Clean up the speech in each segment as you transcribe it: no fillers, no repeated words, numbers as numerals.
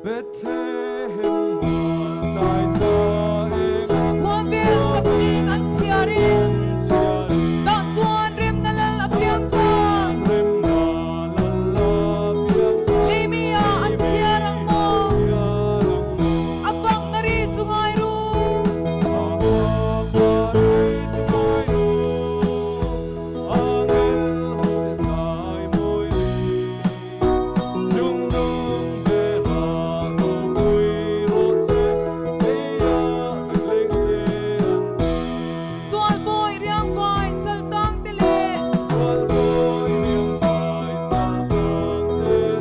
Khuavel sakming an chhiarin tah chuan remna lal a piang ta. Leimi ah an chhiar ang maw? A fakna ri chu ngai ru. Sualbawi riangvai saltang te leh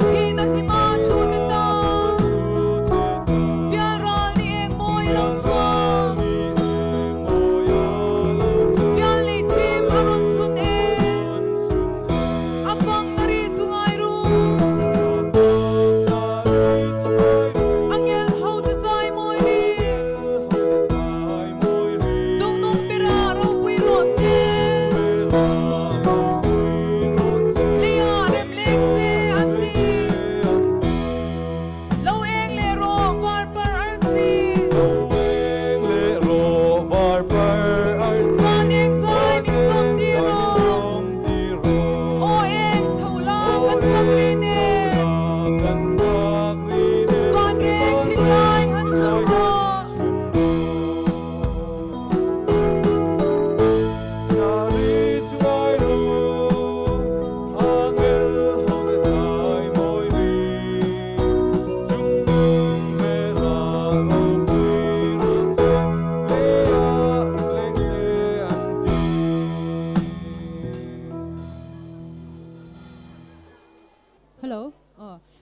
Thihna hlima thu te tan Pialral ni eng mawi a lo chhuak Pialni thim a rawn chhun e. A fangna ri chu ngai ru. A ngelh ho te zai mawi ri. Chungnung bera ropui rawh se. Leia rem leng se an ti. Lo eng leh rawh var par arsi. Van eng zai min chawm ti rawh. Aw eng chho la kan fak ri nen. Van reng thinlai han chhun rawh. Hello.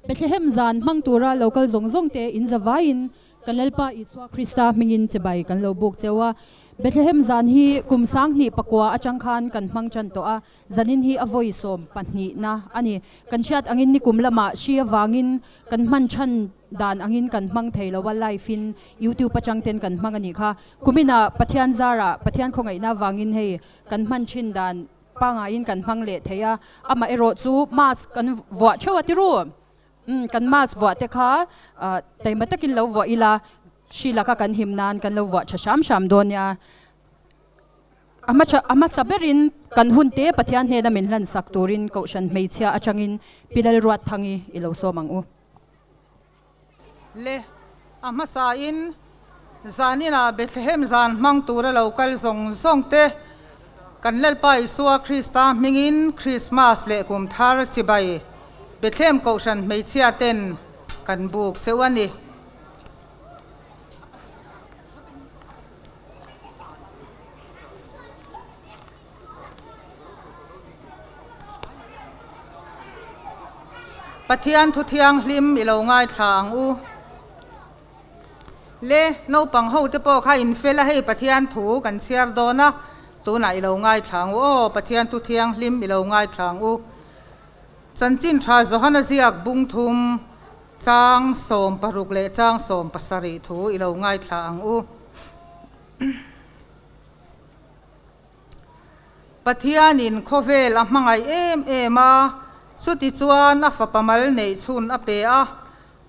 Bethlehem zan hmang tura lo kal zawng zawng te in zavaiin kan Lalpa Isua Krista hmingin chibai kan lo buk cheu a. Bethlehem zan hi kum 2009 atang khan kan hmang tan tawh a, zanin hi a vawi 12na a ni. Kan hriat angin nikum lamah hri avangin kan hman than dan angin kan hmang thei lo a, live in YouTube atang ten kan hmang a nih kha. Kuminah Pathian zarah Pathian khawngaihna avangin hei kan hman thin dan Pangaiin kan hmang leh thei a, amaherawh chu mask kan vuah theuh a tiru. Umm kan mask vuah te kha taima takin lo vuah ila, hri laka kan him nan kan lo vuah tha hram hram dawn nia. A hma a hmasa berin kan hun te Pathian hnena min hlan sak turin Kohhran hmeichhia atangin Pi Lalruatthangi i lo sawm ang u. Le, a hmasain zaninah Bethlehem zan hmang tura lo kal zawng zawng te, kan Lalpa Isua Krista hmingin Krismas leh kum thar chibai Bethlehem Kohhran hmeichhia ten kan buk cheu a ni. Pathian thu thianghlim i lo ngaithla ang u. Le, naupang ho te pawh kha in fel a, hei Pathian thu kan chhiar dawn a, tunah i lo ngaithla ang u aw, Pathian thu thianghlim i lo ngaithla ang u. Chanchin tha Johana ziak bung thum chang 16 leh chang 17 thu i lo ngaithla ang u. Pathianin khawvel a hmangaih em em a, chutichuan a fapa mal neih chhun a pe a,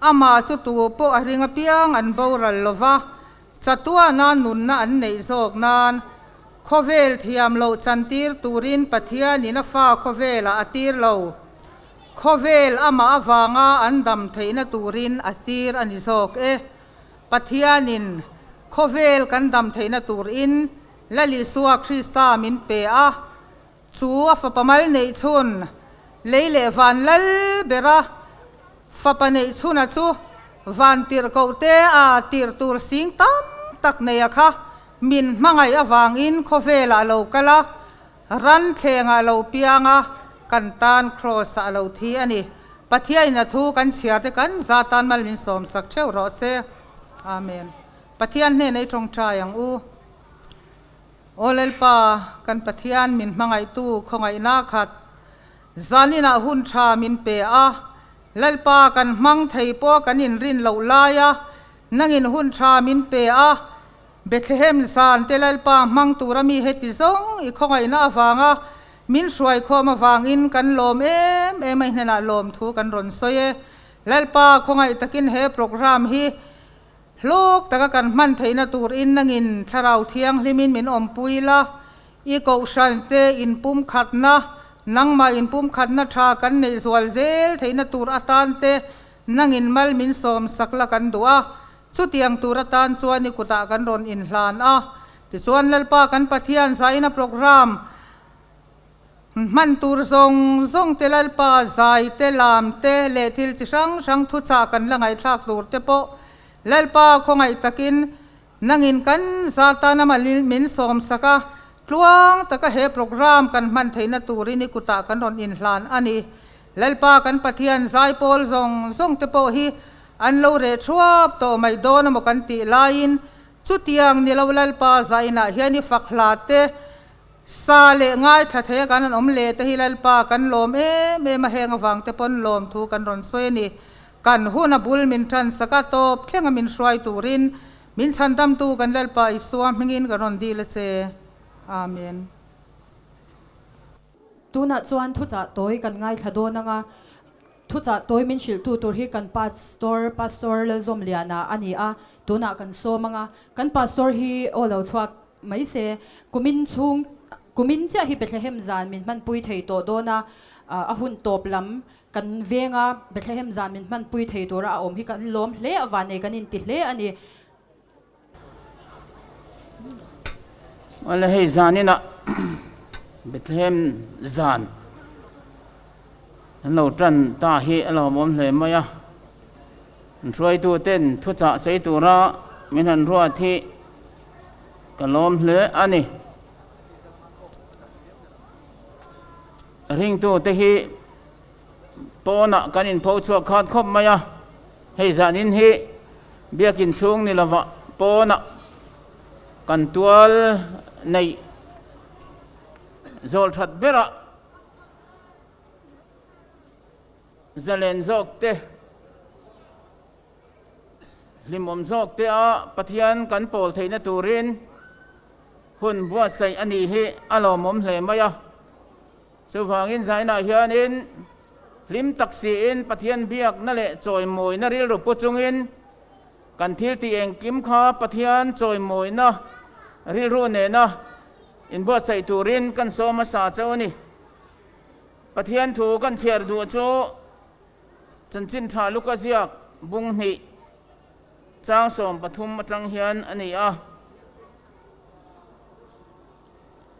amah chu tu pawh a ring apiang an boral lo va, chatuana nunna an neih zawk nan khawvel thiam loh chantir turin Pathianin a fa khawvelah a tir lo. Khawvel amah avanga an dam theihna turin a tir a ni zawk e. Pathianin khawvel kan dam theihna turin Lal Isua Krista min pe a, chu a fapa mal neih chhun, lei leh van lal bera fapa neih chhuna chu van tirhkoh te a tirh tur sing tam tak nei a kha min hmangaih avangin khawvelah lo kal a, ran thlengah lo piang a, kan tan Kraws ah lo thi a ni. Pathianin a thu kan chhiar te kan za tan mal min sawmsak theuh rawh se. Amen. Pathian hnenah i tawngtai ang u. Aw Lalpa, kan Pathian min hmangaihtu khawngaihna khat zaninah hun tha min pe a, Lalpa kan hmang thei pawh kan inrin loh lai a, nangin hun tha min pe a, Bethlehem zan te Lalpa hmang tura mi heti zawng i khawngaihna avanga min hruaikhawm avangin kan lawm em em a, i hnenah lawmthu kan rawn sawi e. Lalpa khawngaih takin he programme hi hlawk taka kan hman theihna tur in nangin Thlarau Thianghlimin min awmpui la, i Kohhran te inpumkhatna, nangmah inpumkhatna tha kan neih zual zel theihna tur atan te nangin mal min sawm sak la kan duh a, chutiang tur atan chuan i kutah kan rawn inhlan a. Tichuan Lalpa kan Pathian zaina programme Hman tur zawng zawng te Lalpa zai te, lam te leh thil chi hrang hrang thuchah kan la ngaihthlak tur te pawh Lalpa khawngaih takin nangin kan za tan ama min sawm sak a, tluang taka he program kan hman theihna turin i kutah kan rawn inhlan a ni. Lalpa kan Pathian zai pawl zawng zawng te pawh hi an lo reh thuap tawh mai dawn amaw kan tih laiin chutiang ni lo Lalpa zainah hian i fak hla te Sa leh ngaithla thei a kan han awm leh te hi Lalpa kan lawm em em a, heng avang te pawn lawm thu kan rawn sawi a ni. Kan hun a bul min tan sak a, tawp thleng a min hruai turin min chhandamtu kan Lalpa Isua hmingin kan rawn dil a che. Amen. Tunah chuan thuchah tawi kan ngaithla dawn ang a, thuchah tawi min hrilhtu tur hi kan Pastor, Pastor Lalzawmliana a ni a, tunah kan sawm ang a, kan Pastor hi aw lo chhuak Mai se, kumin chhung, kumin chiah hi Bethlehem zan min hmanpui thei tawh dawn a, a hun tawp lam kan venga Bethlehem zan min hmanpui thei tura a awm hi kan lawm hle a, vanei kan inti hle a ni. Awle hei zaninah Bethlehem zan an lo tan ta hi a lawmawm hle mai a, an hruaituten thuchah sei tura min han ruat hi Ka lawm hle a ni. Ringtute hi pawnah kan inpho chhuak khat khawp mai a, hei zanin hi biakin chhung ni lovah pawnah kan tual neih zawl that berah zalen zawk te, Hlimawm zawk te a Pathian kan pawl theihna turin hun buatsaih a nih hi a lawmawm hle mai a. Chuvangin zainah hianin hlim tak siin Pathian biakna leh chawimawina rilru pu chungin kan thil tih engkim kha Pathian chawimawina rilru nena inbuatsaih turin kan sawm hmasa chauh a ni. Pathian thu kan chhiar duh chu Chanchin tha Luka ziak bung hnih chang 13 atang hian a ni a.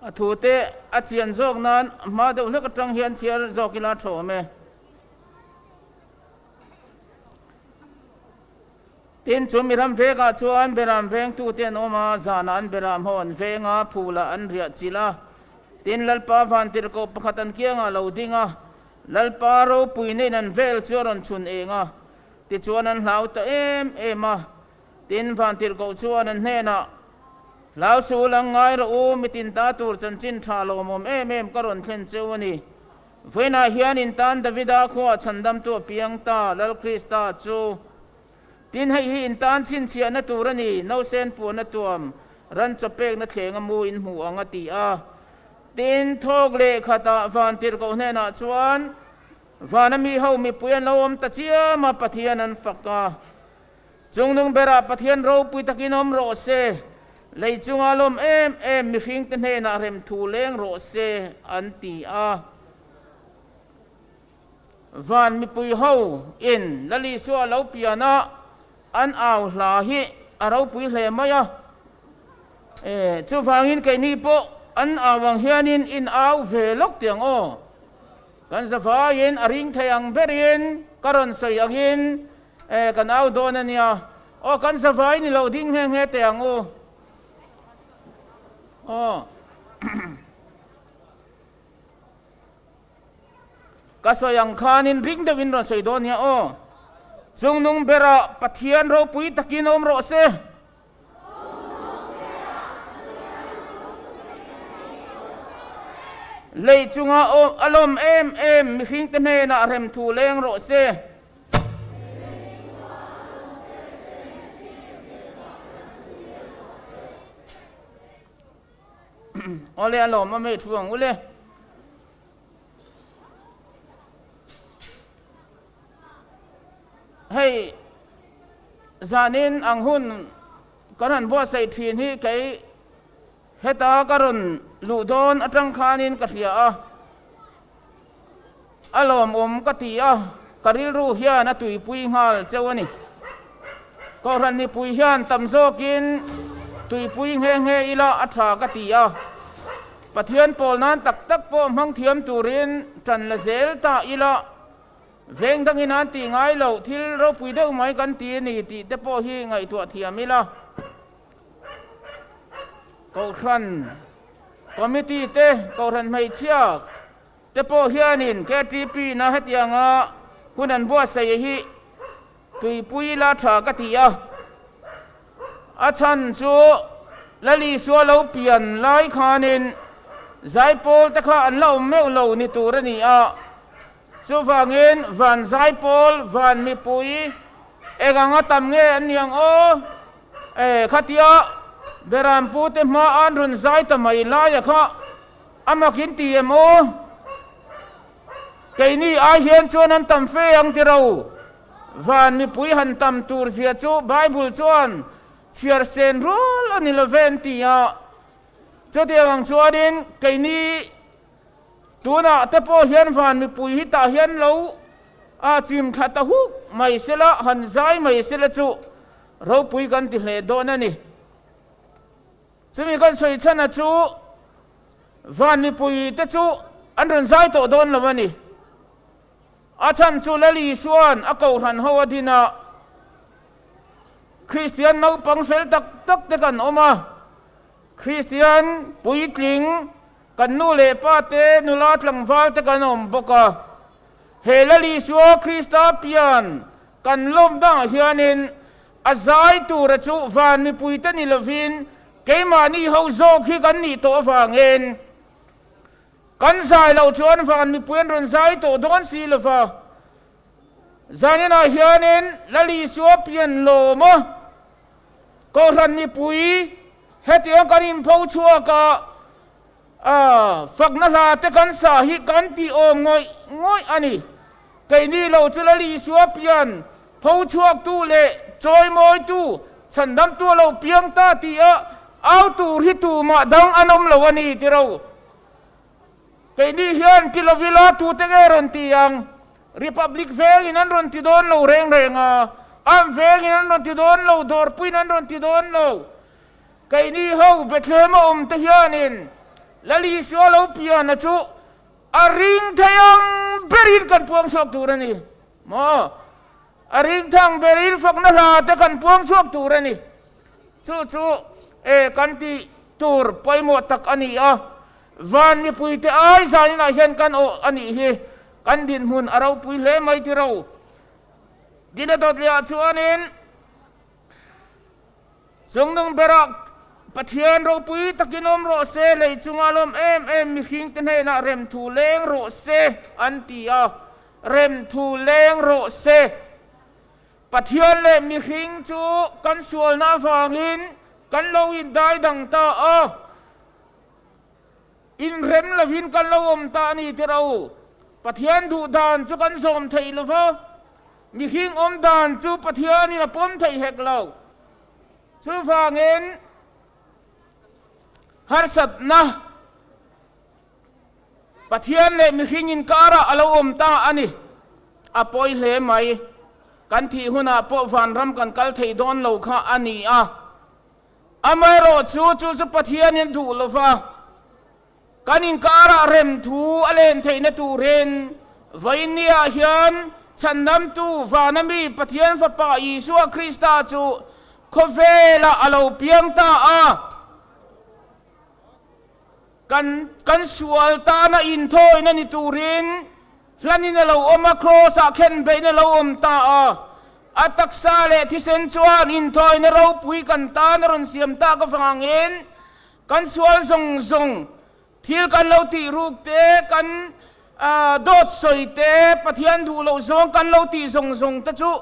A thute a chian zawk nan hma deuh hlek atang hian chhiar zawk ila tha awm e. Tin, chu miram vekah chuan beram vengtute an awm a, zanah an beram ho an veng a, phulah an riah chilh a. Tin, Lalpa vantirhkoh pakhat an kiangah a lo ding a, Lalpa ropui nen an vel chu a rawn chhun eng a, tichuan an hlau ta em em a. Tin, vantirhkoh chuan an hnenah, Hlau suh lang ngai rawh u, mitin ta tur chanchin tha lawmawm em em ka rawn thlen cheu a ni. Vawiinah hian in tan Davida khuaah chhandamtu a piang ta, Lal Krista chu. Tin, hei hi in tan chhinchhiahna tur a ni, nausen puana tuam, ran chaw pekna thlenga mu in hmu ang a ti a. Tin, thawk leh khatah vantirhkoh hnenah chuan, Vana mi ho mipui an lo awm ta chiam a, Pathian an fak a. Chungnung berah Pathian ropui takin awm rawh se, lei chunga lawm em em mihringte hnenah remthu leng rawh se, an ti a. Van mipui ho in Lal Isua lo pian a, an au hla hi a ropui hle mai a. E, chuvangin keini pawh an au ang hianin in au ve lawk tih ang aw. Kan zavaiin a ring thei ang berin ka rawn sawi angin e, kan au dawn a nia. Aw, kan zavaiin i lo ding nghe nghe teh ang u. Aw. Ka sawi ang khanin ring deuhin rawn sawi dawn nia aw. Chungnung berah Pathian ropui takin awm rawh se. Lei chunga a lawm em em mihringte hnenah remthu leng rawh se. Awle a lawm a mei thu ang ule. Hei zanin ang hun kan han buatsaih thin hi kei heta ka rawn luh dawn atang khanin ka hria a, a lawmawm ka ti a, ka rilru hian a tuipui nghal cheu a ni. Kohhran mipui hian tam zawkin tuipui nghe nghe ila a tha ka ti a, Pathian pawl nan tak tak pawh hmang thiam turin tan la zel ta ila, Veng dangin an tih ngai loh thil ropui deuh mai kan ti a ni tih te pawh hi ngaihtuah thiam ila. Kohhran Committee te, Kohhran hmeichhia te pawh hianin KTP na hetianga hun an buatsaih hi tuipui ila tha ka ti a. A chhan chu Lalisua lo pian lai khanin zaipawl te kha an la awm meuh lo ni tur a ni a. Chuvangin van zaipawl, van mipui eng anga tam nge an ni ang aw? E, khatia Berampu te hma an rawn zai ta mai laia kha a makin ti em aw? Keini ai hian chuan an tam fe ang ti ro. Van mipui han tam tur zia chu Bible chuan chhiar sen rual a ni love an ti a. Chutiang ang chuanin keini Tunah te pawh hian van mipui hi tah hian lo a chim thla ta huk mai sela, han zai mai sela chu ropui kan ti hle dawn a ni. Chumi kan sawi chhana chu van mipui te chu an rawn zai tawh dawn lo a ni. A chhan chu Lal Isua'n a kohhran ho a din a, Kristian naupang fel tak tak te kan awm a, Kristian puitling kan nu leh pa te, nula tlangval te kan awm bawk a. He Lal Isua Krista pian kan lawm dangah hianin a zai tura chu van mipui te ni lovin keimahni ho zawk hi kan nih tawh avangin kan zai loh chuan van mipui an rawn zai tawh dawn si lova. Zaninah hianin Lal Isua pian lawm a. Kohhran mipui hetiang kan inpho chhuak a, fakna hla te kan sa hi kan tih awm ngawih ngawih a ni. Keini lo chu Lal Isua pian pho chhuaktu leh chawimawitu, chhandamtu a lo piang ta tih a au tur hi tumah dang an awm lo a ni ti ro. Keini hian ti lovila tute nge rawn ti ang? Republic vengin an rawn ti dawn lo reng reng a, Am vengin an rawn ti dawn lo, Dawrpuiin an rawn ti dawn lo. Keini ho Bethlehem a awm te hianin Lal Isua lo piana chu a ring thei ang berin kan puang chhuak tur a ni maw? A ring thang berin fakna hla te kan puang chhuak tur a ni. Chu chu e kan tih tur pawimawh tak a ni a, van mipuite ai zaninah hian kan awh a nih hi. Kan dinhmun a ropui hle mai ti ro. Dina dawtliah chuanin Chungnung berah Pathian ropui takin awm rawh se, lei chunga lawm em em mihringte hnenah remthu leng rawh se an ti a, remthu leng rawh se. Pathian leh mihring chu kan sualna avangin kan lo indaidang ta a. Inrem lovin kan lo awm ta a ni tir a u. Pathian duh dan chu kan zawm theih lo va, mihring awm dan chu Pathianin a pawm theih hek lo. Chuvangin harsatna Pathian leh mihring inkarah a lo awm ta a ni. A pawi hle mai. Kan thih hunah pawh vanram kan kal thei dawn lo kha a ni a. Amaherawh chu, chu chu Pathianin duh lo va, kan inkarah rem thu a len theihna turin vawiinniah hian Chhandamtu vana mi Pathian Fapa Isua Krista chu khawvelah a lo piang ta a. Kan kan sual tana inthawina ni turin hlanin a lo awm a, Kraws-ah khenbeihna a lo awm ta a. A taksa leh thisen chuan inthawina ropui kan tan a rawn siam tak avangin kan sual zawng zawng thil kan lo tih ruk te, kan dawt sawi te, Pathian duh loh zawng kan lo tih zawng zawng te chu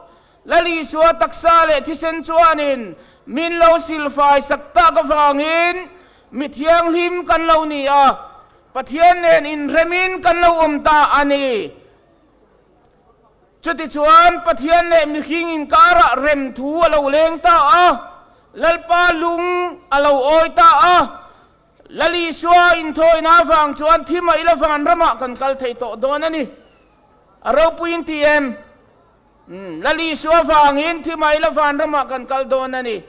Lal Isua taksa leh thisen chuanin min lo silfai sak tak avangin mi thianghlim kan lo ni a, Pathian nen inremin kan lo awm ta a ni. Chutichuan, Pathian leh mihring inkarah rem thu a lo leng ta a, Lalpa lung a lo awi ta a. Lal Isua inthawina avang chuan thi mah ila vanramah kan kal thei tawh dawn a ni. A ropuiin ti em? Lal Isua vangin thi mah ila vanramah kan kal dawn a ni.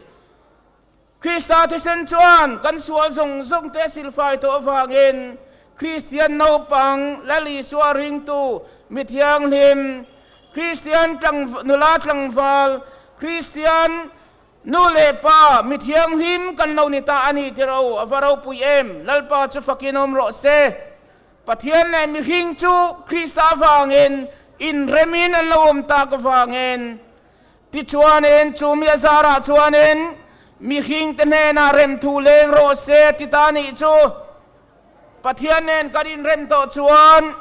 Krista thisen chuan kan sual zawng zawng te silfai tawh avangin Kristian naupang, Lal Isua ringtu, mi thianghlim, Kristian nula tlangval, Kristian nu leh pa, mi thianghlim kan lo ni ta a ni ti ro, a va ropui em! Lalpa chu fakin awm rawh se. Pathian leh mihring chu Krista avangin inremin an lo awm tak avangin Tichuanin, chu mi a zarah chuanin mihringte hnenah remthu leng rawh se ti ta nih chu. Pathian nen kan inrem tawh chuan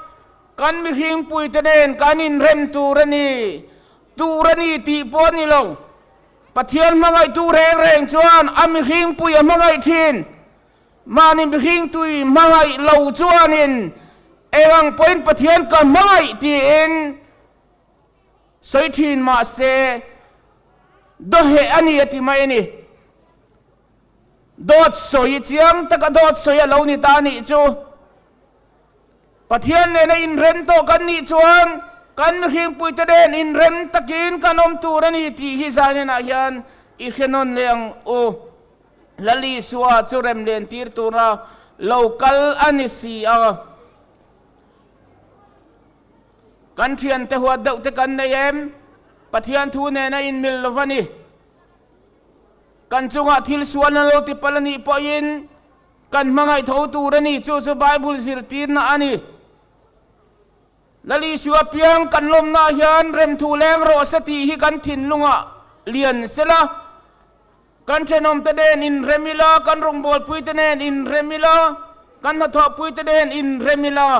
kan mihringpuite nen kan inrem tur a ni, tur a ni tih pawh a ni lo. Pathian hmangaihtu reng reng chuan a mihringpui a hmangaih thin. Mahni mihringtui hmangaih lo chuanin eng ang pawhin Pathian ka hmangaih tiin, Sawi thin mahse dawheh a ni a ti mai a ni. Dawt sawi chiang taka dawt sawi a lo ni ta nih chu. Pathian nena inrem tawh kan nih chuan kan mihringpuite nen inrem takin kan awm tur a ni tih hi zaninah hian i hre nawn leh ang u. Lal Isua chu rem len tir tura lo kal a ni si a. Kan thiante huat deuh te kan nei em? Pathian thu nena inmil lo va ni. Kan chungah thil sual an lo ti palh a nih pawhin kan hmangaih tho tur a ni. Chu chu Bible zirtirna a ni. Lal Isua piang kan lawmnaah hian remthu leng rawh se tih hi kan thinlungah lian sela, kan thenawmte nen inrem ila, kan rawngbawlpuite nen inrem ila, kan hnathawhpuite nen inrem ila,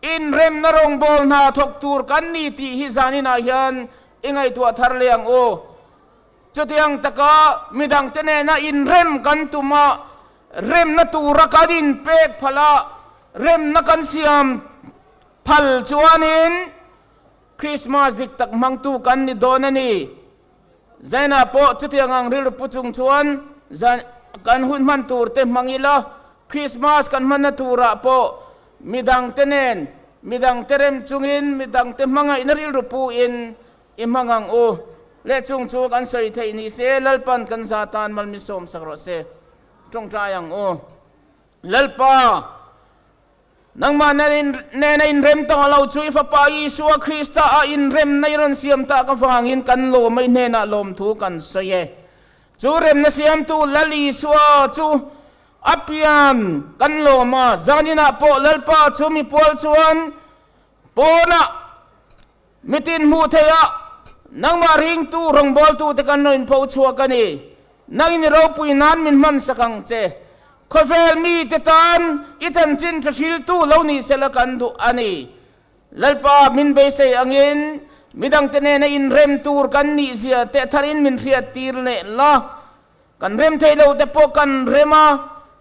inremna rawngbâwl hna thawk tûr kan ni tih hi zâninah hian i ngaihtuah thar leh ang u. Chutiang taka midangte nena inrem kan tum a, remna tûra kan inpêk phal a, remna kan siam phal chuanin Krismas dik tak hmangtu kan ni dâwn a ni. Zaina pawh chutiang ang rilru pu chung chuan zan kan hun hman tur te hmang ila, Krismas kan hmanna turah pawh midangte nen, midangte rem chungin, midangte hmangaihna rilru pu in i hmang ang u. Leh chung chu kan sawi theih ni se, Lalpan kan za tan malmisawm sak rawh se. Tawngtai ang u. Lalpa! Nangmah nena inrem tawh lo chu i Fapa Isua Krista a inremna i rawn siam tak avangin kan lawm a, i hnenah lawmthu kan sawi e. Chu remna siamtu Lal Isua chu a pian kan lawm a, zaninah pawh Lalpa chu mipual chuan pawnah mitin hmuh theih a, nangmah ringtu rawngbawltute kan rawn inpho chhuak a ni. Nangin i ropui nan min hmansak ang che. Khawvel mite tan i chanchin tha hriltu lo ni sela kan duh a ni. Lalpa min beisei angin midangte nena inrem tur kan nih zia teh tharin min hriattir leh la. Kan rem theih lo te pawh kan rem a,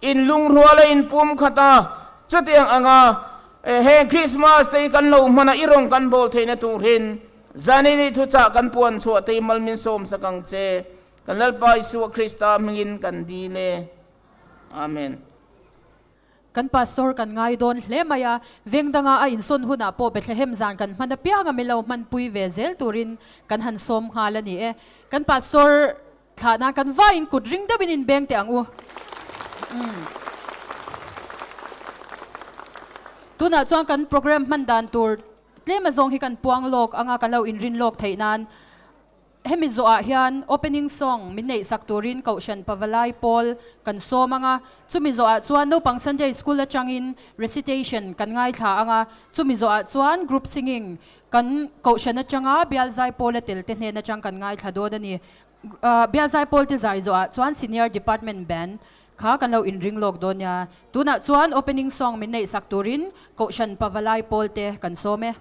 inlungrual a inpum khat a, chutiang anga heng Krismas te hi kan lo hman a, i rawn kan bawl theihna turin zanin i thuchah kan puan chhuah te hi mal min sawmsak ang che. Kan Lalpa Isua Krista hmingin kan dil e. Amen. Kan pastor kan ngai dawn hle mai a, veng danga a insawn hunah pawh Bethlehem zan kan hman apianga min lo hmanpui ve zel turin kan han sawm nghal a ni e. Kan pastor thlah nan kan vaiin kut ring deuhin inbeng teh ang u. Umm. Tunah chuan kan program hman dan tur tlem azawng hi kan puang lawk anga kan lo inrin lawk theih nan Hemi zawhah hian opening song min neih sak turin Kohhran Pavalai pawl kan sawm ang a, chumi zawhah chuan naupang Sunday School atangin recitation kan ngaithla ang a, chumi zawhah chuan group singing kan Kohhran atanga Bial Zaipawl a tel te hnen atang kan ngaithla dawn a ni. Bial Zaipawl te zai zawhah chuan Senior Department Band kha kan lo inring lawk dawn nia. Tunah chuan opening song min neih sak turin Kohhran Pavalai pawl te kan sawm e.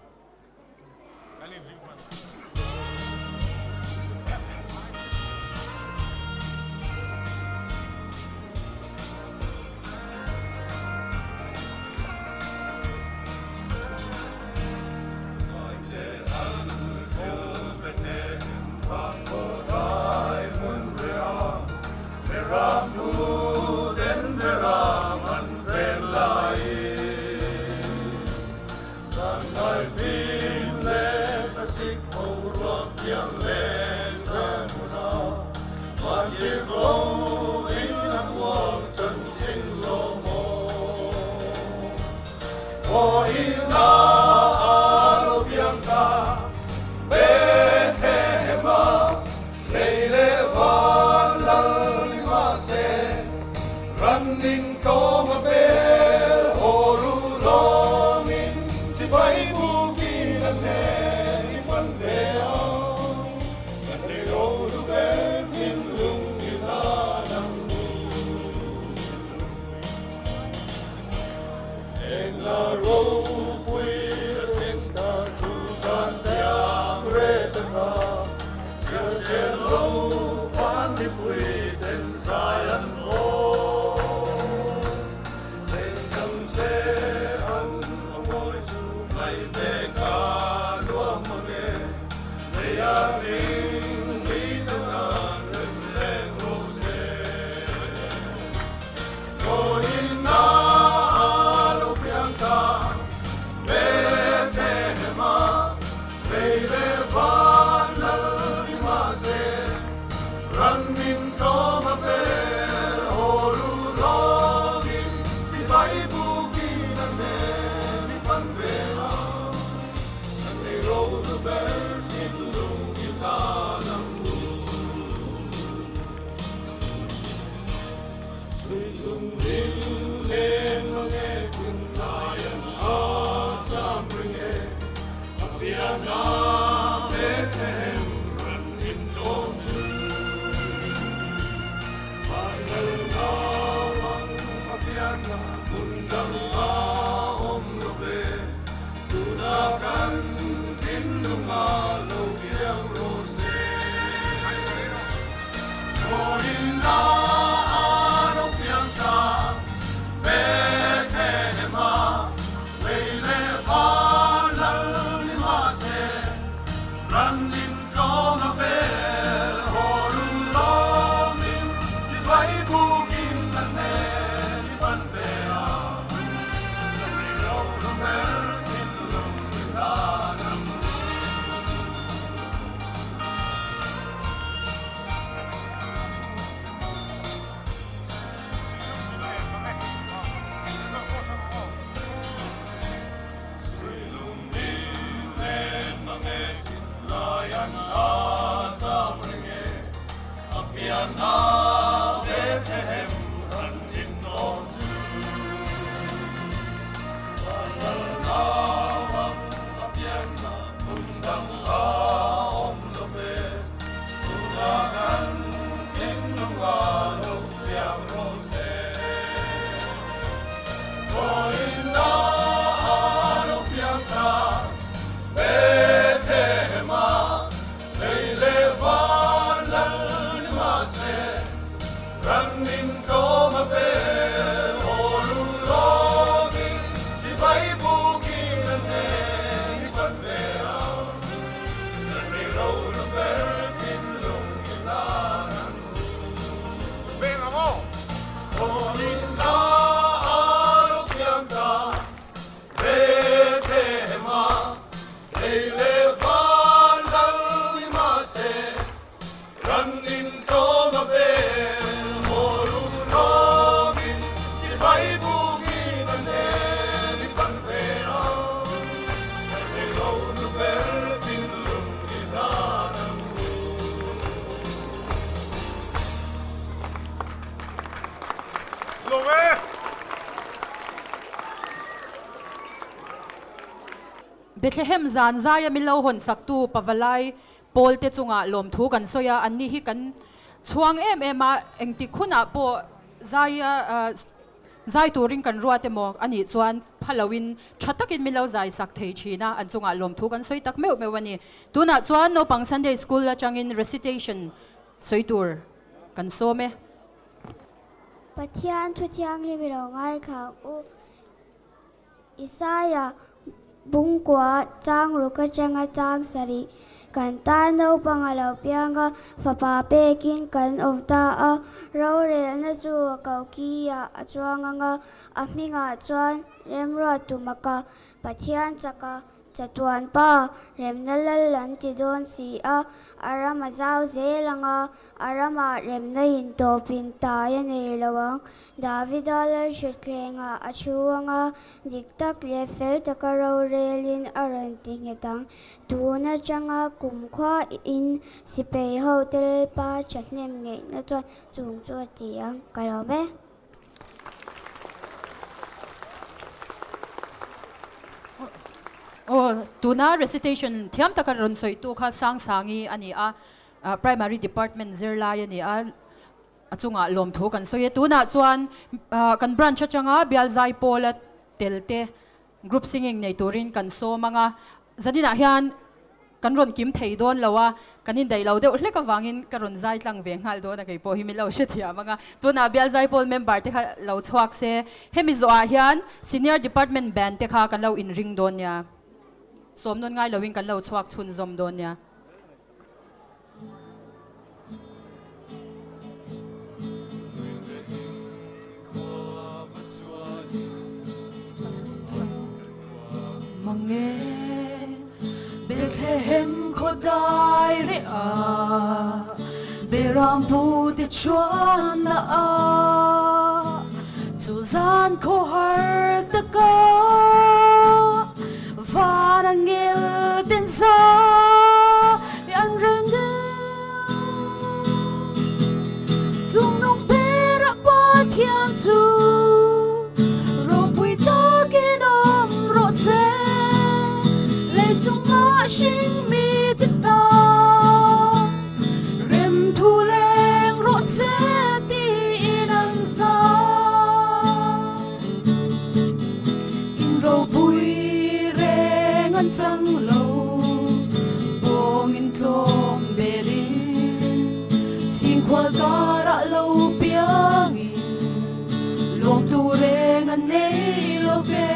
Bethlehem zan zaia min lo hawn saktu Pavalai pawlte chungah lawmthu kan sawi a, anni hi kan chhuang em em a, engtik hunah pawh zaia zai turin kan ruat emaw a nih chuan pha loin tha takin min lo zai sak thei thin a, an chungah lawmthu kan sawi tak meuh meuh a ni. Tunah chuan naupang Sunday School atangin recitation sawi tur kan sawm e. Pathian thu thianghlim i lo ngaithla ang u. Isaia. Bungkua chang ruk atanga chang sarih kan tan naupang a lo piang a, fapa pekin kan awm ta a, rorelna chu a koki ah a chuang ang a, a hmingah chuan remruat tumaka Pathian chaka Chatuan pa, remna lal an ti dawn si a, a ram a zau zel ang a, a ramah remna in tawpin tai a nei lo ang. Davida Lalhritthlengah a thu ang a, dik tak leh fel taka rorelin a rawn ti nghet ang. Tun atanga kumkhua in sipei hote Lalpa thahnem ngeihna chuan chung chu a ti ang. Ka lawm e. Aw, tuna recitation thiam taka rawn sawitu kha Sangsangi a ni a, Primary Department zirlai a ni a, a chungah lawmthu kan sawi e. Tunah chuan kan branch atanga Bialzai Pawla telte Group singing nei turin kan sawm ang a, zaninah hian kan rawn kim thei dawn lo a, kan indaih lo deuh hlek avangin ka rawn zai tlang ve nghal dawn a, kei pawh hi min lo hrethiam ang a, tunah bial zaipawl member te kha lo chhuak se, hemi zawhah hian senior department band te kha kan lo inring dawn nia, sawm nawn ngai loin kan lo chhuak chhunzawm dawn nia. Bethlehem khaw dai reh a, Beram pu te chuan na a, Chu zan khaw har taka, Van angel ten za an reng e. Chung nung ber a Pathian chu ropui takin awm rawh se, lei chungah hring mi te tan rem thu leng rawh se tiin an za. In ropui reng an chang lo, bawng in tlawm belin, chhingkhual karah lo piangin, lawmtu reng an nei lo ve.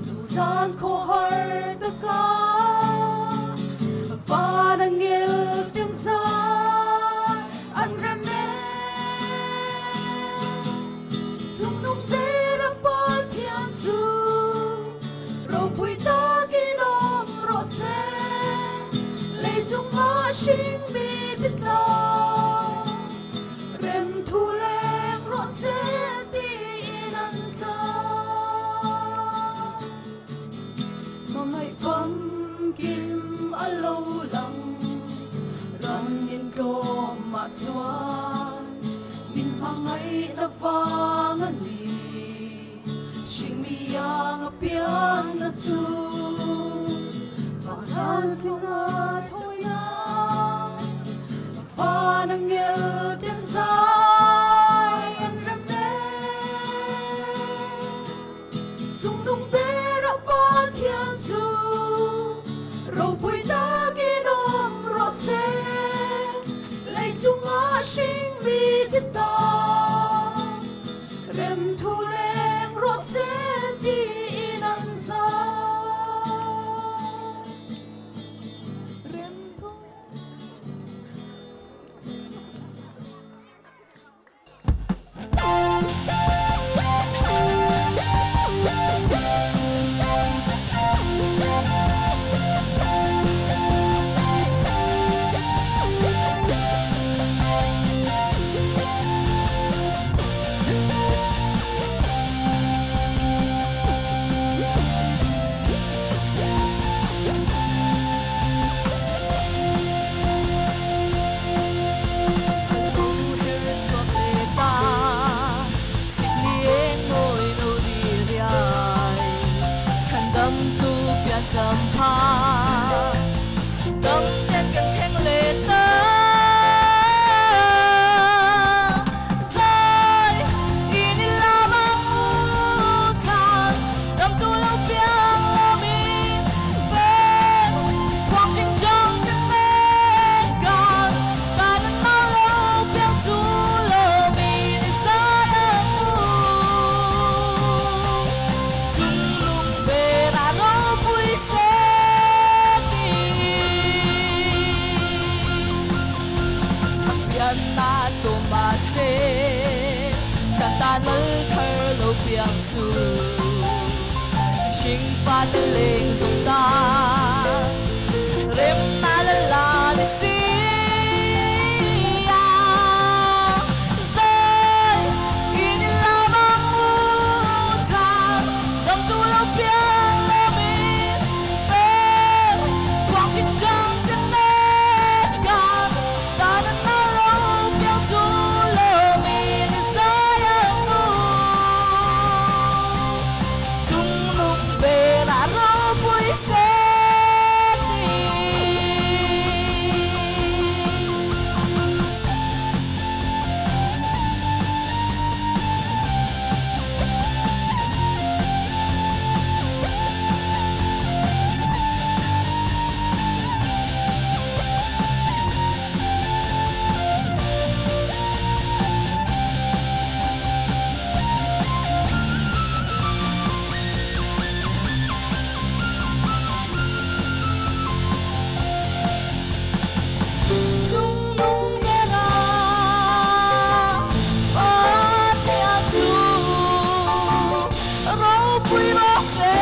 Chu zan khaw har taka van angel ten zan an rem e. Chungnung ber a Pathian chu ropui takin awm rawh se, lei chungah hring mi te tan rem thu leng rawh se tiin an zah. Hmangaih famkim a lo lang, ran in tlawm mah chuan min hmangaihna vang a ni. Hringmi ang a pianna chu vangthan thunga thawina, van angel ten zai an rem e. Chungnung ber a Pathian chu ropui takin awm rawh se, lei chungah hring mi te tan rem thu leng rawh se tiin an zah. Rem thu leng rawh se. se leng zung ta rem na la la ni si ya zai in la mang u thang dam tu lo piang lo mi bên quang chính trang tin nét gan ta na na lo piang tu lo mi ni sa ya mu chung nung về là ro pui se ni. Chung nung bera Pathian chu ropui rawh se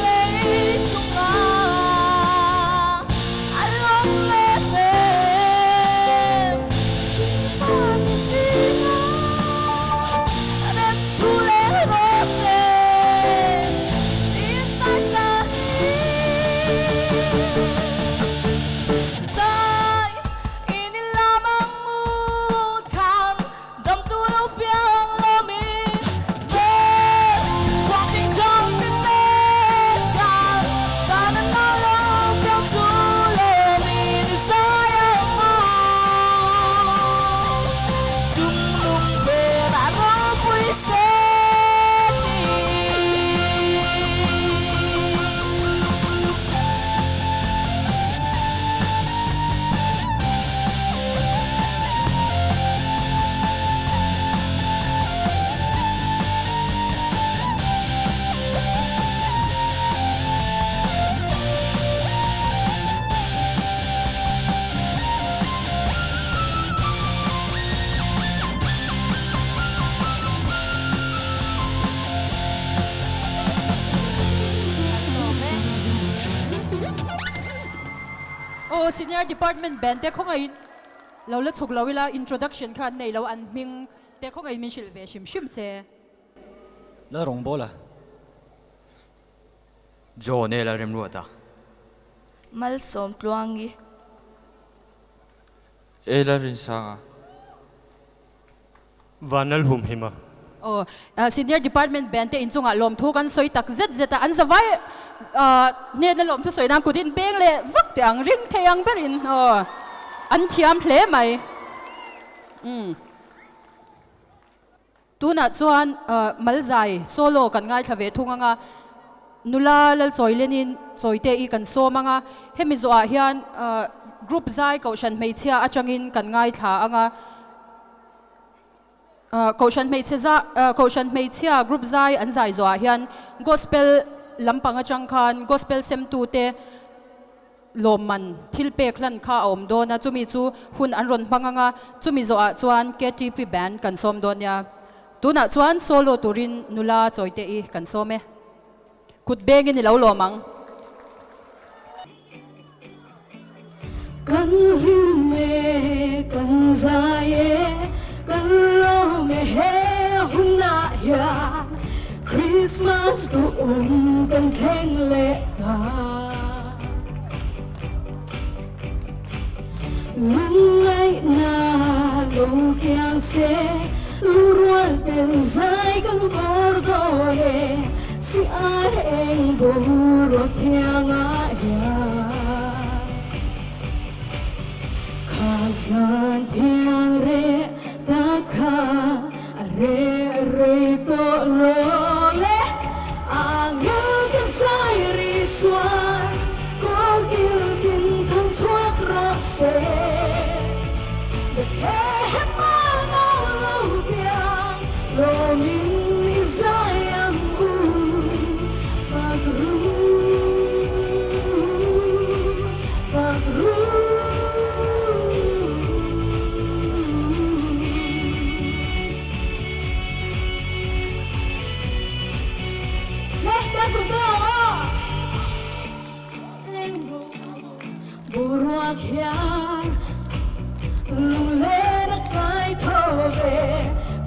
lei chungah a lawm le hnem hringfa te zingah rem thu leng rawh se tin sai sa hi. Zai in i lam ang u than dam tu lo piang lo mi bên quang chính trong tin nét gan ta na na lo piang tu lo mi ni zai ang u chung nung về là ropui se ni. Aw senior department band te khawngaihin lo la chhuk lo ila introduction kha an nei lo an hming te khawngaihin min hrilh ve hrim hrim se. La rawng bawl a. John e la remruat a. Malsawm Tluangi. E la Rinsang a. Vanlal humhim a. Aw senior department band te inchungah lawmthu kan sawi tak zet zet a, an zavai hnena lawmthu sawi nan kut in beng leh vak teh ang, ring thei ang berin aw an thiam hle mai. Umm tunah chuan Malzai solo kan ngaithla ve thung anga, nula Lalchawilenin Chawite i kan sawm anga, hemi zawhah hian group zai kohhran hmeichhia atangin kan ngaithla anga, Kohhran hmeichhe za Kohhran hmeichhia group zai an zai zawhah hian Gospel lampang atang khan Gospel semtute lawmman thil pek hlan kha a awm dawn a, chumi chu hun an rawn hmang ang a, chumi zawhah chuan KTP Band kan sawm dawn nia. Tunah chuan solo turin nula Chawite i kan sawm e. Kut bengin i lo lawm ang. Kan hlim e, kan zai e, kan lawm e he hunah hian Christmas duhawm kan thleng leh ta. Lungngaihna lo kiang se, lungrual ten zai kan vawr dawn e, si ar eng boruak thiangah hian. Kha zan thiang reh tak kha a reh rei tawh lo le, angel kan zai ri chuan kawl kil tin than chhuak rawh se. Bethlehem ah nau lo piang lawmin i zai ang u, fak ru. Boruak hian lunglen a tlai tho ve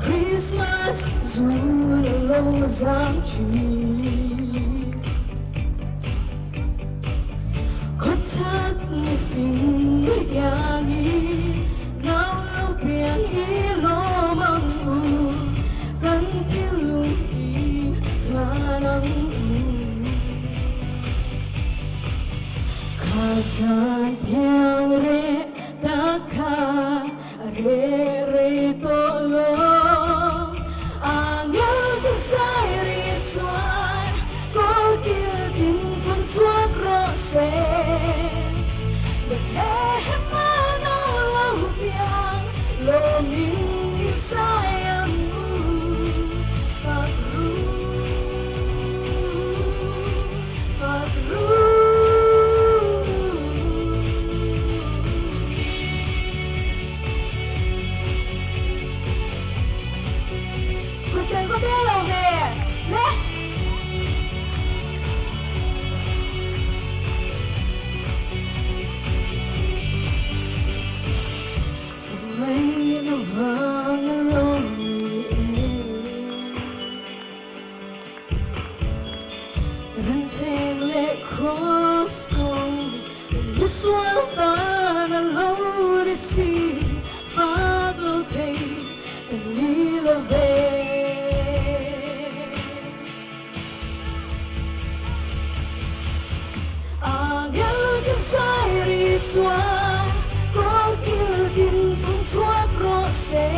Christmas zun a lo zam thin. Khawchhak ni fing iangin nau lo piang i lawm ang u kan thinlung i hlan ang u. Kha zan thiang reh tak kha a reh rei tawh lo. Angel te zai ri chuan kawl kil tin thun chhuak rawh se. Bethlehem a nau lo piang lawmin i zai ang u. Fak ru. Ranthleng leh Kraws kawng misual tan a lo ni si, fak lo thei kan ni lo ve. Angel kan zai ri chuan kawl kil tin thung chhuak rawh se.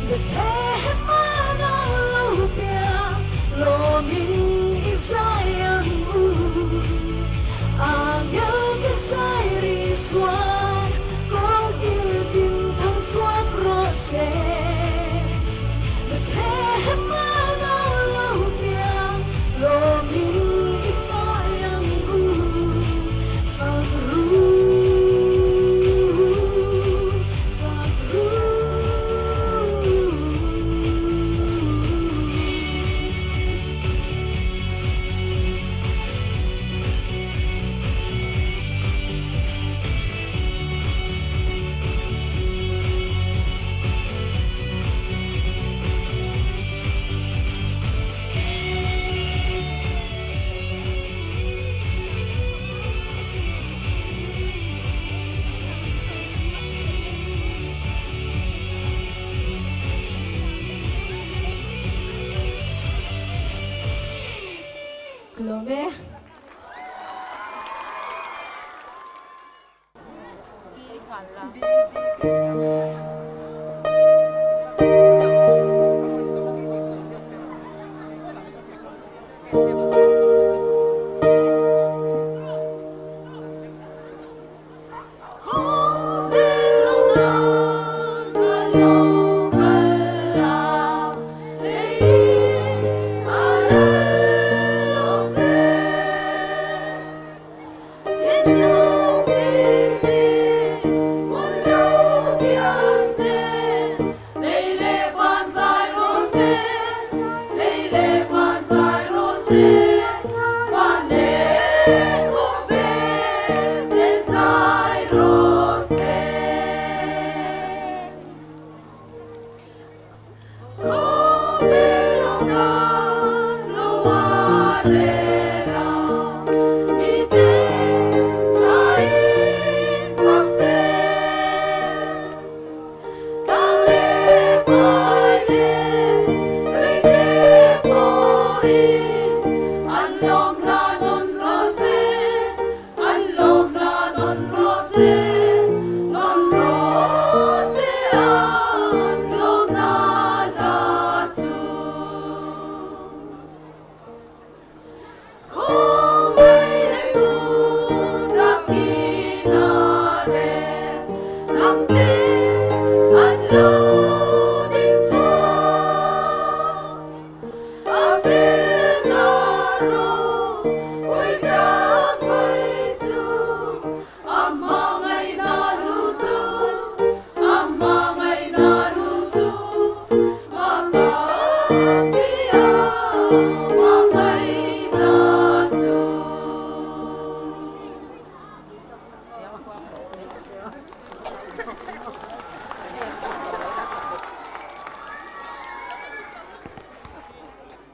Bethlehem a nau lo piang lawmin i zai ang u. Angel kan zai ri chuan kawl kil tin thang chhuak rawh se. Bethlehem a nau lo piang lawmin i zai ang u. Fak ru, fak ru. Ka lawm e.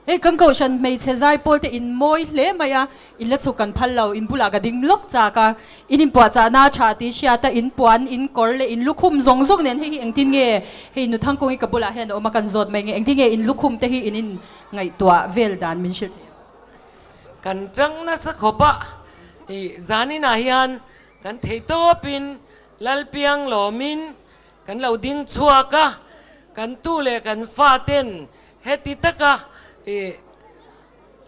Hei kan kohhran hmeichhe zai pawl te in mawi hle mai a, in la chhuk kan phal lo, in bulah ka ding lawk chak a, in inpuahchahna a tha tih hriat a, in puan, in kawr leh in lukhum zawng zawng nen hei hi engtin nge hei Nuthangkung hi ka bulah hian a awm a kan zawt mai nge engtin nge in lukhum te hi in in ngaihtuah vel dan min hrilh thei ang. Kan tang nasa khawp a, i zaninah hian kan theihtawpin Lalpiang lawmin kan lo ding chhuak a, kan tu leh kan faten heti taka i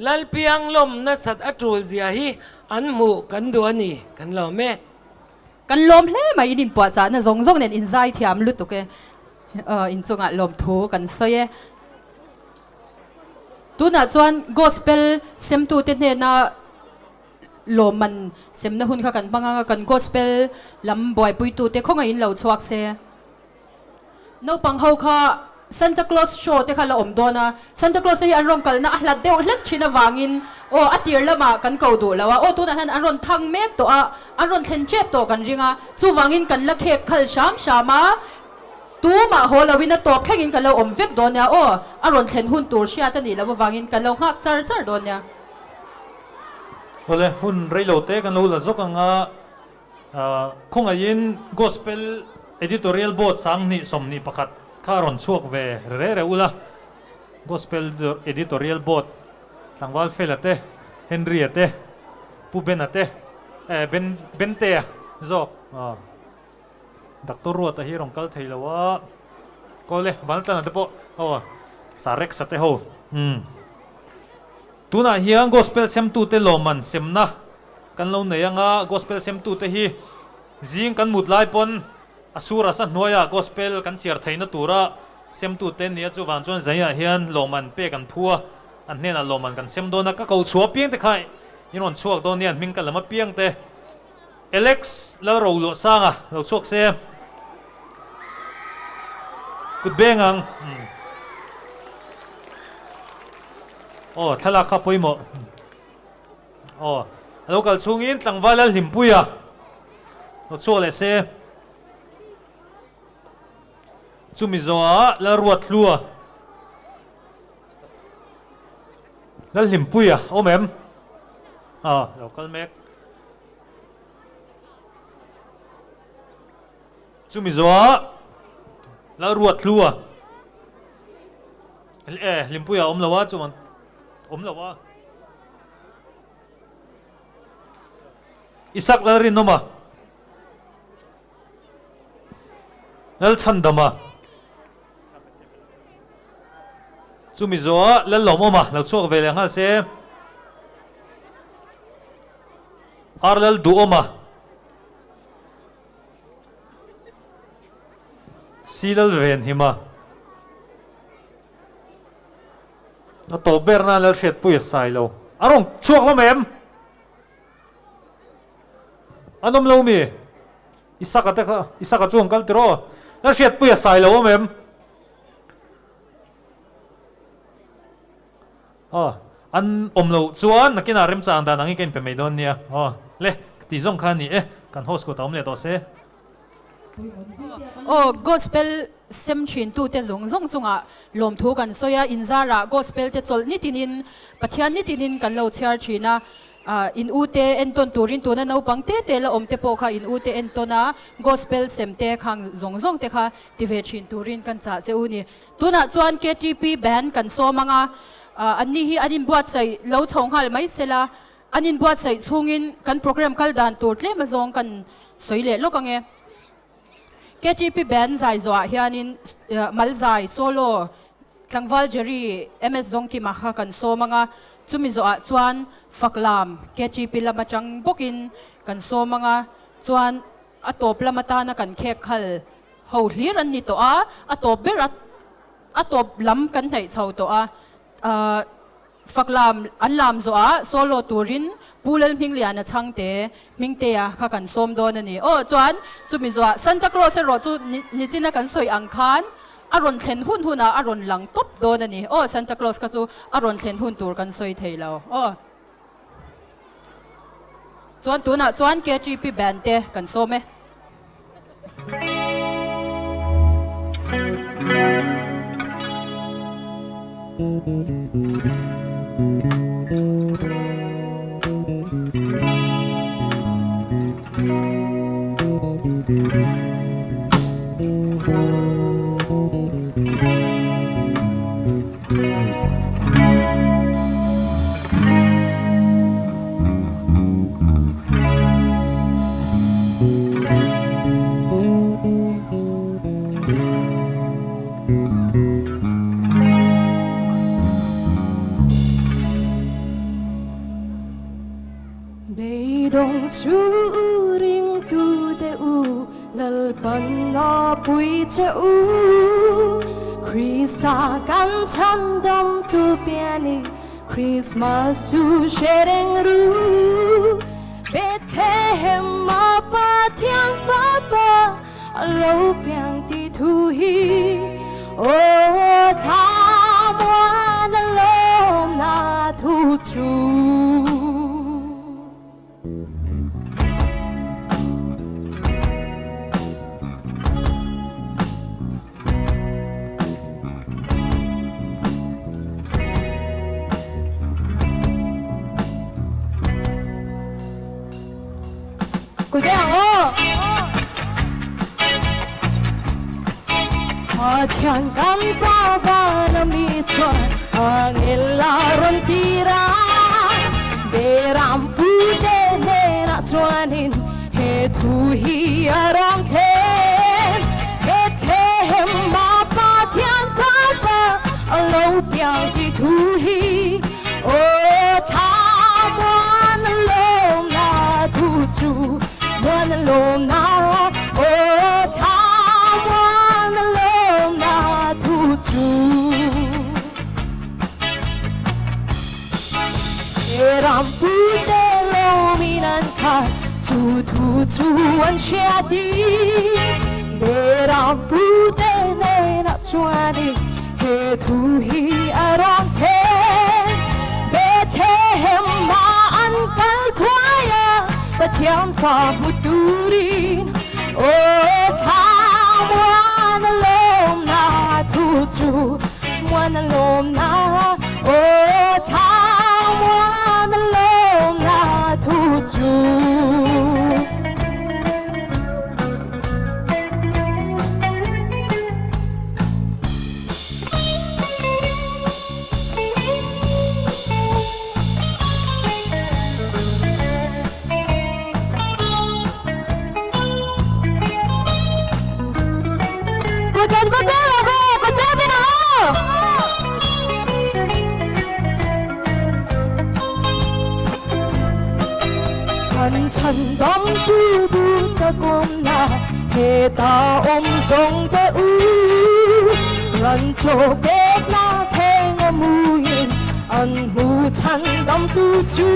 Lalpiang lawm nasat a tul zia hi an hmuh kan duh a ni, kan lawm e. Kan lawm hle mai, in inpuahchahna zawng zawng nen in zai thiam lutuk e, inchungah lawmthu kan sawi e. Tunah chuan Gospel semtute hnena Lawmman semna hun kha kan hmang anga kan gospel lam buaipuitute khawngaihin lo chhuak se. Naupang ho kha Santa Claus show te kha la awm dawn a, Santa Claus te hi an rawn kalna a hlat deuh hlek thin avangin aw a tir lamah kan ko duh lo a, aw tunah hian an rawn thang mek tawh a, an rawn thlen tep tawh kan ring a, chuvangin kan la khek khal hram hram a, tumah haw loin a tawp thlengin kan lo awm vek dawn nia aw, a rawn thlen hun tur hriat a nih loh avangin kan lo nghak char char dawn nia. Awle, hun reilo te kan lo la zawk ang a, khawngaihin Gospel Editorial Board 20 21 kha a rawn chhuak ve re re ula, Gospel Editorial Board tlangval Fela te, Henry-a te, Pu Ben-a te, eh Ben Bente-a zawk, Doctor Ruata hi a rawn kal thei lo a, Kawle, Vantlana te pawh, aw Sarex-a te ho, umm. Tunah hian Gospel semtute lawmman semna kan lo nei anga, Gospel semtute hi zing kan mut lai pawn a sur a sa hnuaiah Gospel kan chhiar theihna tura semtute an ni a, chuvang chuan zaiah hian lawmman pek an phu a, an hnenah lawmman kan sem dawn a, ka ko chhuah apiang te kha in rawn chhuak dawn nia, an hming ka lam apiang te Alex Lalroluahsanga lo chhuak se kut beng ang. Aw thlalak kha pawimawh. Aw a lo kal chhungin tlangval lal hlimpui a lo chhuak leh se. Chumi zawhah Lalruathlua Lal hlimpui a awm em? Aw lo kal mek. Chumi zawhah Lalruathlua eh Hlimpuia awm lo a chuan awm lo a Isak Lalrinawma Lalchhandama Chumi zawhah Lallawmawma lo chhuak ve leh nghal se. Ar lal duhawma Si lal ven hima A tawp ber nan lal hriatpui a sai lo. A rawn chhuak hlawm em? An awm lo mi? Isaka te kha Isaka chu an kal tiraw? Lal hriatpui a sai lo awm em? Aw, an awm loh chuan nakinah remchang dan angin ka inpe mai dawn nia. Aw, le, ka tih zawng kha a ni e, kan host kut a awm leh tawh se. Aw, Gospel sem thin tute zawng zawng chungah lawmthu kan sawi a, inzarah Gospel te chawlh nitinin Pathian nitinin kan lo chhiar thin a, In u te entawn turin tuna naupang te te la awm te pawh kha in u te entawn a, Gospel sem te khang zawng zawng te kha ti ve thin turin kan chah che u ni. Tunah chuan KTP band kan sawm ang a, anni hi an inbuatsaih lo chho nghal mai sela, an inbuatsaih chhungin kan program kal dan tur tlem azawng kan sawi leh lawk ang e. KTP band zai zawhah hianin Malzai, Solo, Tlangval Jerry, MS Zawngkima kha kan sawm ang a, chumi zawhah chuan Faklam, KTP lam atang bawkin kan sawm ang a, chuan a tawp lam atana kan khek khal ho hlir an ni tawh a, a tawp ber a a tawp lam kan hnaih chho tawh a, ahh Faklam an lam zawhah solo turin Pu Lalhmingliana chhangte Hmingtea kha kan sawm dawn a ni. Aw chuan chumi zawhah Santa Claus erawh chu nichina kan sawi ang khan a rawn thlen hun hunah a rawn lang tawp dawn a ni. Aw Santa Claus kha chu a rawn thlen hun tur kan sawi thei lo. Aw chuan tunah chuan KTP band te kan sawm e. Beidawng chu ringtute u, Lalpan a pui che u. Krista kan chhandamtu piani, Krismas chu hre reng ru. Bethlehem a Pathian fapa a lo piang tih thu hi, aw thlamuan a lawmna thu chu. Pathian kan pa van a mi chuan angel a rawn tir a, Beram pute hnenah chuanin he thu hi a rawn thlen. Bethlehem a Pathian fapa a lo piang tih thu hi aw thlamuan a lawmna thu chu muan a lawmna aw thlamuan a lawmna thu chu. Ram puite lawmin an khat, chu thu chu an hriat i. Ram pute hnenah chuanin he thu hi a rawn thlen. Bethlehem ah an kal thuai a, Pathian fa hmu turin. Aw thlamuan a lawmna thu chu muan a lawmna aw thlamuan a lawmna thu chu. Kan chhandamtu duhtakawmna heta awm zawng te u, ran chaw pekna thleng a muin an hmu chhandamtu chu.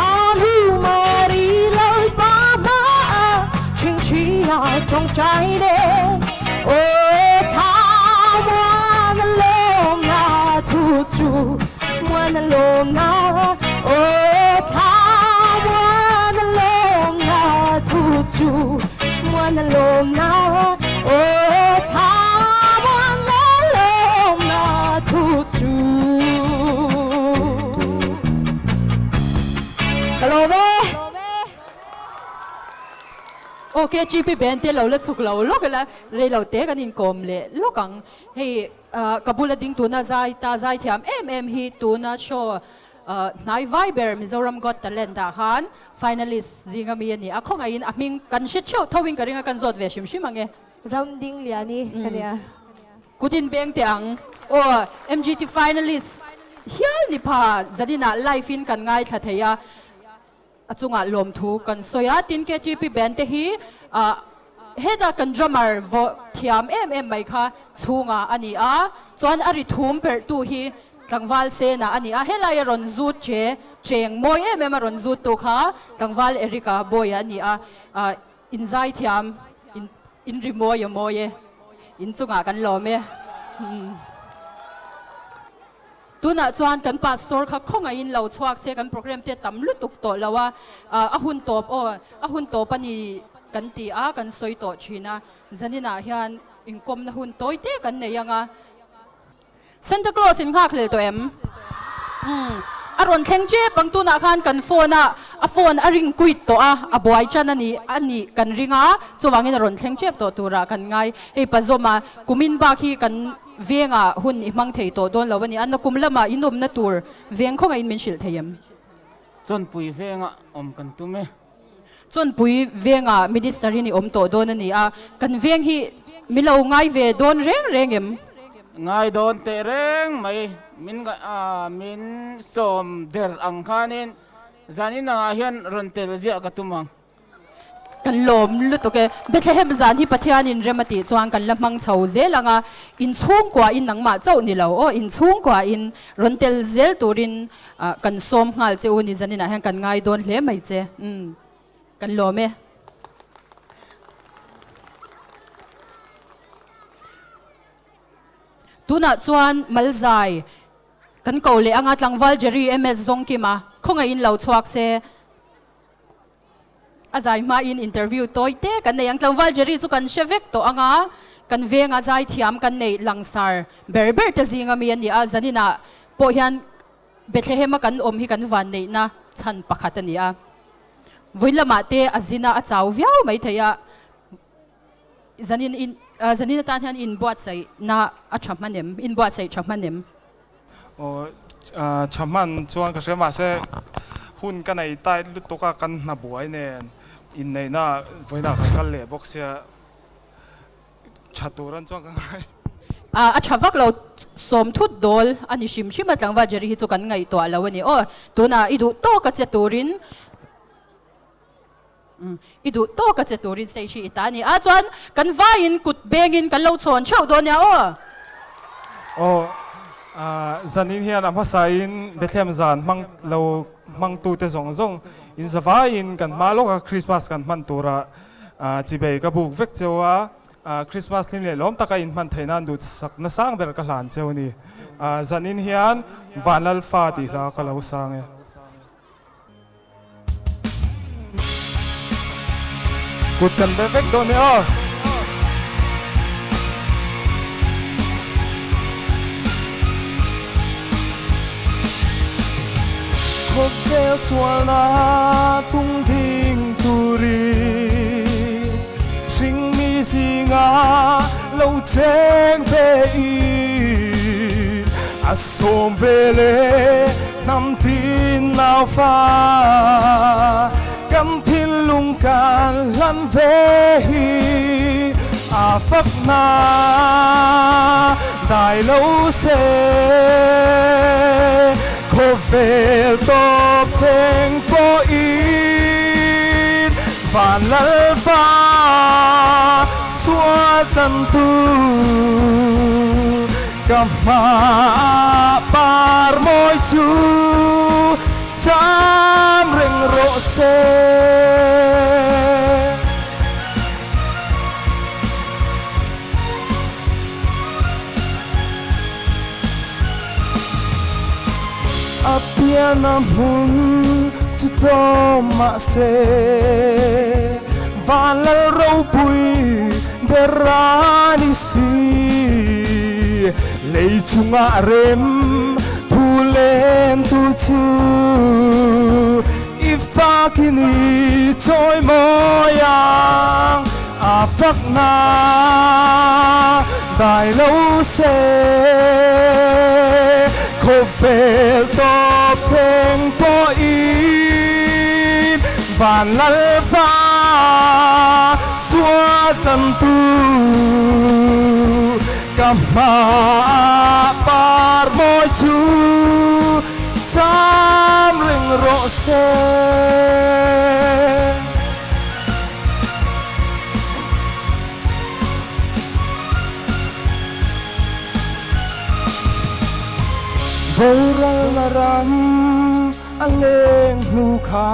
Anu Mari Lalpa hmaah ṭhingṭhia ṭawngṭai nen, aw thlamuan a lawmna thu chu muan a lawmna, aw thlamuan a lawmna thu chu muan a lawmna, aw thlamuan a lawmna thu chu. Ka lawm e. Aw KGP band te lo la chhuk lo lawk ila rei lo te kan inkawm leh lawk ang. Hei ka bula ding tuna zai ta zai thiam em em hi tuna show hnai vai ber Mizoram Got Talent ah khan finalist zinga mi a ni a, khawngaihin a hming kan hre theuh tho in ka ring a kan zawt ve hrim hrim ang e. Ram ding lian i ka nia. Kutin beng teh ang. Aw MGT finalist hial ni pha zaninah live in kan ngaithla thei a. A chungah lawmthu kan sawi a, tin KTP band te hi heta kan drummer vaw thiam em em mai kha chhungah a ni a, chuan a ri thum perhtu hi tlangval Sena a ni a, helai a rawn zut che cheng mawi em em a rawn zut tu kha tlangval Eric-a Bawia a ni a, inzai thiam in ri mawi a mawi e, in chungah kan lawm e. Tunah chuan kan pastor kha khawngaihin lo chhuak se kan program te tam lutuk tawh lo a, a hun tawp aw, a hun tawp a ni kan ti a, kan sawi tawh thin a, zaninah hian inkawmna hun tawi te kan nei ang a. Santa Claus in nghak hlel tawh em? Umm, a rawn thleng tep ang tunah khan kan phone a, a phone a ring kuit tawh a, a buai chan a ni a nih kan ring a, chuvangin a rawn thleng tep tawh turah kan ngai. Hei Pazawma, kumin bak hi kan. Vengah hun i hmang thei tawh dawn lo a ni. Anna kum lamah in awmna tur veng khawngaih in min hrilh thei em? Chawnpui vengah awm kan tum e. Chawnpui vengah Minister in i awm tawh dawn a ni a, kan veng hi mi lo ngai ve dawn reng reng em? Ngai dawn teh reng mai, min min sawm der ang khanin. Zanin angah hian rawn tel ziah ka tum ang. Kan lawm lutuk e. Bethlehem zan hi Pathianin rem a tih chuan kan la hmang chho zel ang a, inchhungkuain nangmah chauh ni lo aw, inchhungkuain rawn tel zel turin kan sawm nghal che u ni zaninah hian kan ngai dawn hle mai che. Umm kan lawm e. Tunah chuan Malzai kan ko leh anga tlangval Jerry MS Zawngkima khawngaihin lo chhuak se. A zai hmain interview tawi te kan nei ang. Tlangval Jerry chu kan hre vek tawh anga kan venga zai thiam kan neih langsar ber ber te zinga mi a ni a. Zaninah pawh hian Bethlehem a kan awm hi kan van neihna chhan pakhat a ni a. Vawi lamah te a zina a chau viau mai thei a. Zanin in zanin atan hian inbuatsaihna a tha hman em? Inbuatsaih tha hman em? Aw tha hman chuan ka hria mahse hun ka nei tight lutuk a kan hna buai nen inneihna vawiinah kan kal leh bawk sia tha tur an chuan ka ngai. A tha vak lo sawm thut dawl a ni hrim hrim a tlangval Jerry hi chu kan ngaihtuah lo a ni aw tunah i duh tawk a che turin I duh tawk a che turin sei hri i ta a ni a, chuan kan vaiin kut bengin kan lo chhawn theuh dawn nia aw. Aw, zanin hian a hmasain Bethlehem zan hmang lo hmangtute zawng zawng in zavaiin kan hma lawka Christmas kan hman tura chibei ka buk vek cheu a, Christmas hlim leh lawm taka in hman theih nan duhsak nasang ber ka hlan cheu a ni. Zanin hian Vanlalfa tih hla ka lo sang e. Kut kan be vek dawn e aw. Khawvel sualna tung ding turin hringmi zinga lo cheng ve in a sawm ve le. Hnam tin naufa kan thinlung kan hlan ve hi a fakna dai lo se. Khawvel tawp thleng pawhin van lalfa sual tlantu. Ka hmaah par mawi chu cham reng rawh se. A piana hmun chu tlawm mah se, van lal ropui ber a ni si. Lei chungah rem thu len tu chu i fakin i chawi mawi ang a fakna dai lo se. Khawvel tawp thleng pawhin van lalfa sual tlantu ka hmaah par mawi chu cham reng rawh se. Boralna ram a leng hnu kha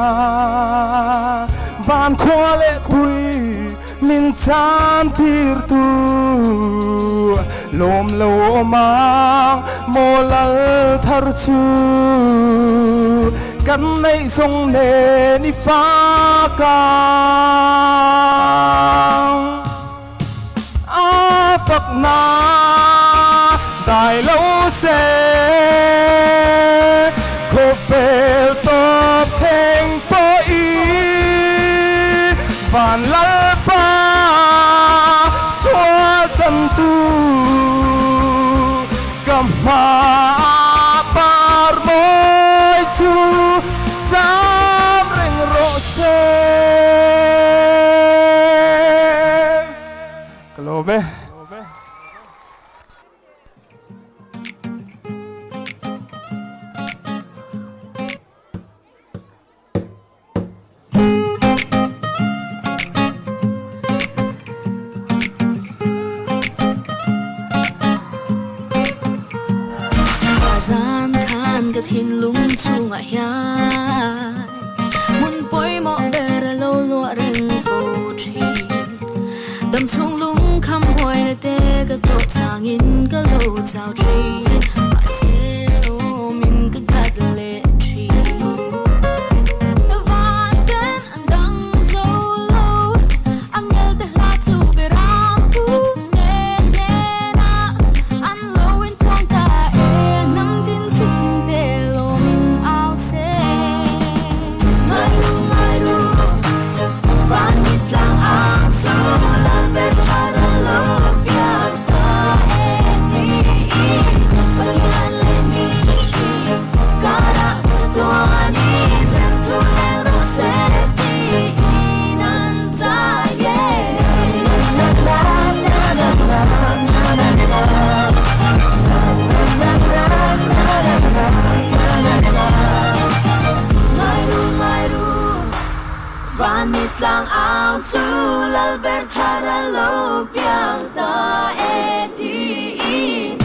van khua leh tui min chan tir tu lawm lo awm ang maw lal thar chu kan neih zawng nen i fak ang. A fakna dai lo se, khawvel tawp thleng pawhin van lalfa sual tlantu ka hmaah par mawi chu cham reng rawh se. Ka lawm e. hian Hmun pawimawh ber a lo luah reng fo thin Dam chhung lungkham buaina te ka tawh changin ka lo chau thin Mahse lawmin ka khat leh thin Van ten an dang zo lo Angel te hla chu be ram pu nen nen a An lo inpuang ta e Hnam din chi tin te lawmin au se Ngai ru ngai ru Van ni tlang ang chu Lal bet har a lo piang ta e tiin Pathian leh mihring karah chatuanin Remthu leng rawh se tiin an zai e. Ngai ru ngai ru Van ni tlang ang chu Lal ber thar a lo piang ta e tiin.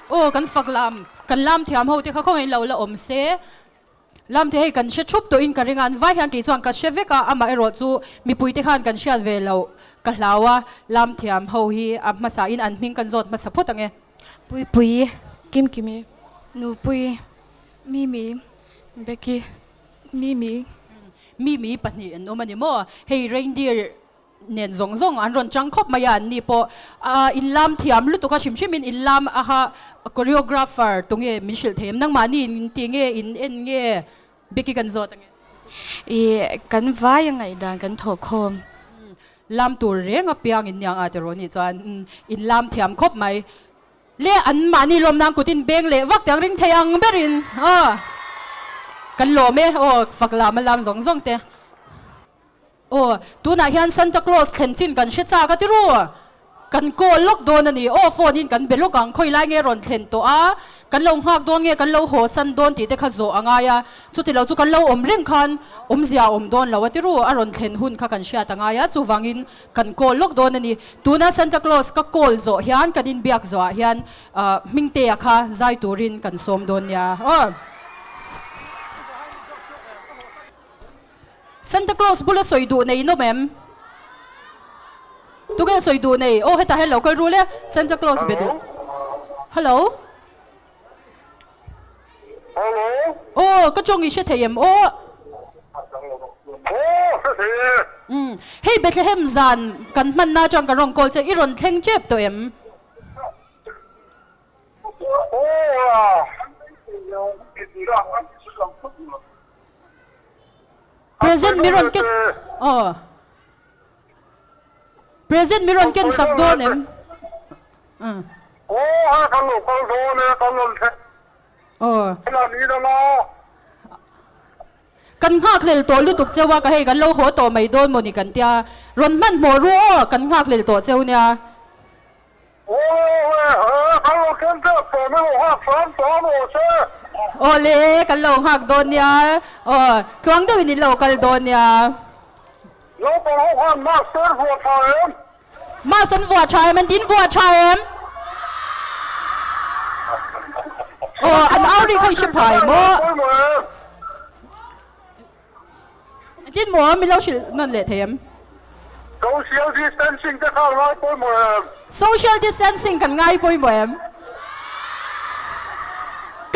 Aw kan fak lam kan lam thiam ho te kha khawngaih lo la awm se lam te hei kan hre thup tawhin ka ring a an vai hian kei chuan ka hre vek a amah erawh chu mipui te khan kan hriat ve loh ka hlau a lam thiam ho hi a hmasa in an hming kan zawt hmasa phawt ang e. Puipui, Kimkimi, Nupui, Mimi, Becky, Mimi. Mimi pahnih an awm a ni maw? Hei reindeer nen zawng zawng an rawn chang khawp mai a, an ni pawh in lam thiam lutuk a hrim hrim in in lam aha choreographer tunge min hrilh thei em? Nangmahni in ti nge in en nge? Becky kan zawt ange. I kan vai a ngaihdan kan thawh khawm. Lam tur reng apiang in niang a tiraw nih chuan in lam thiam khawp mai. Le an mahni lawm nan kut in beng leh vak tiang ring thei ang berin aw kan lawm e aw fak lam a lam zawng zawng te aw tunah hian Santa Claus thlen chin kan hre chak a tiru kan call lawk dawn a ni aw phone in kan be lawk ang khawi lai nge rawn thlen tawh a kan lo nghak dawn nge kan lo haw san dawn tih te kha zawh a ngai a chuti lo chu kan lo awm reng khan awmzia a awm dawn lo a tiru a rawn thlen hun kha kan hriat a ngai a chuvangin Kan call lawk dawn a ni. Tuna Santa Claus ka call zawh hian kan inbiak zawhah hian Hmingtea kha zai turin kan sawm dawn nia. Aw. Santa Claus bula sawi duh nei in awm em? Tunge sawi duh nei? Aw hetah hian lo kal rul e. Santa Claus be duh. Hello. Hello. Aw, ka tawng i hre thei em aw? Aw, hre thei e. Umm, hei Bethlehem zan kan hmanna atang ka rawn call che, i rawn thleng tep tawh em? Aw, Present mi rawn ken, aw. Present mi rawn ken sak dawn em? Aw hei kan lo kal dawn e, kan rawn thleng. Aw. Hela ni dang a. Kan nghakhlel tawh lutuk cheu a, ka hei kan lo haw tawh mai dawn mawni kan tia, rawn hmanhmawh ru aw, kan nghakhlel tawh cheu nia. Aw le, kan lo nghak dawn nia, aw tluang deuhin in lo kal dawn nia. Mask an vuah tha em? An tin vuah tha em? Aw, an au ri kha i hre phai maw? An tin maw? Min lo hrilh nawn leh thei em? Social distancing te kha an ngai pawimawh em? Social distancing kan ngai pawimawh em?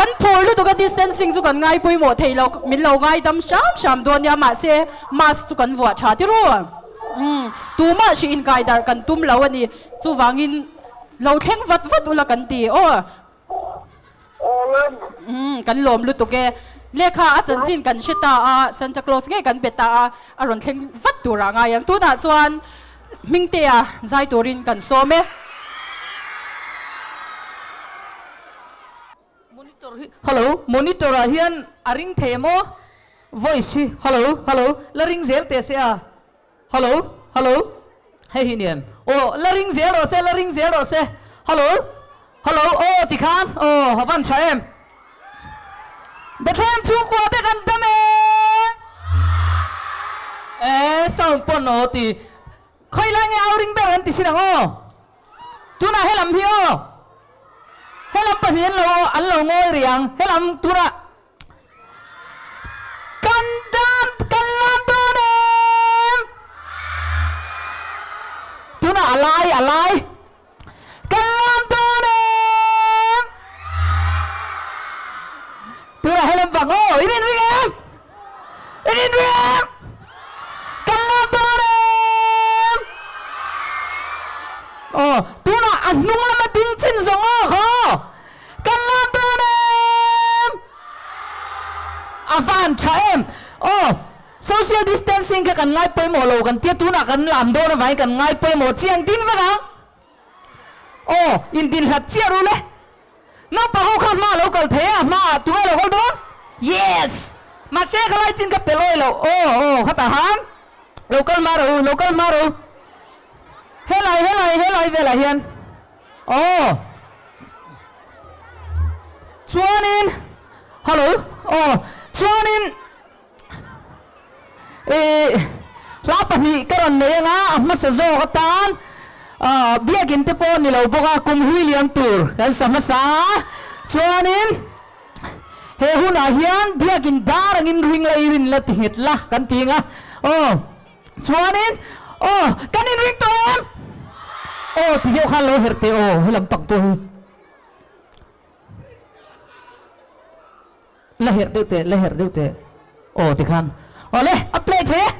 Kan phur lutuk a distancing chu kan ngai pawimawh thei lo, min lo ngaidam hram hram dawn nia, mahse mask chu kan vuah tha tirh u. Umm, tumah hri inkai darh kan tum lo a ni. Chuvangin lo thleng vat vat ula kan ti aw. Umm, kan lawm lutuk e. Lehkha a chanchin kan hre ta a, Santa Claus ngei kan be ta a, a rawn thleng vat turah ngai ang. Tunah chuan Hmingtea zai turin kan sawm e. Monitor hi hello monitor ah hian a ring thei em aw voice hi hello hello la ring zel teh se a hello hello hei hi nian aw la ring zel rawh se la ring zel rawh se hello hello aw tikhan aw a van tha em Bethlehem chhungkua te kan dam em e sound pawn aw ti khawilai nge au ring ber an ti sin ang aw. Tunah helam hi aw, helam pahnih an lo an lo ngawi rih ang, helam tunah kan dan kan lam dawn em? Tunah a lai a lai kan lam dawn em? Tunah helam vang aw, in inring em? In inring em? Kan lam dawn em? Aw, tunah a hnung lama ding chin zawng aw kha aw. Kan lam dawn em? A van tha em? Aw, social distancing kha kan ngai pawimawh lo kan tia tunah kan lam dawn avangin kan ngai pawimawh chiang ding vek ang. Aw, indin hlat chiah ru le. Naupang ho kha hma a lo kal thei a, hma ah tunge lo kal dawn? Yes! Mahse khalai chin ka pe lawi lo, aw aw khatah han lo kal hma rawh u, lo kal hma rawh u. Helai helai helai velah hian aw. Chuanin hello aw chuanin Ih, hla pahnih ka rawn nei anga a hmasa zawk atan biakin te pawh ni lo bawk a, kum hui liam tur kan sa hmasa a, chuanin he hunah hian biakin dar angin ring la i rin la ti nghet la kan ti ang a, aw chuanin aw kan inring tawh em? Aw ti deuh khan lo herh teh aw helam pang pawh hi. La herh deuh teh, la herh deuh teh. Aw tikhan. Awle, a play thei e.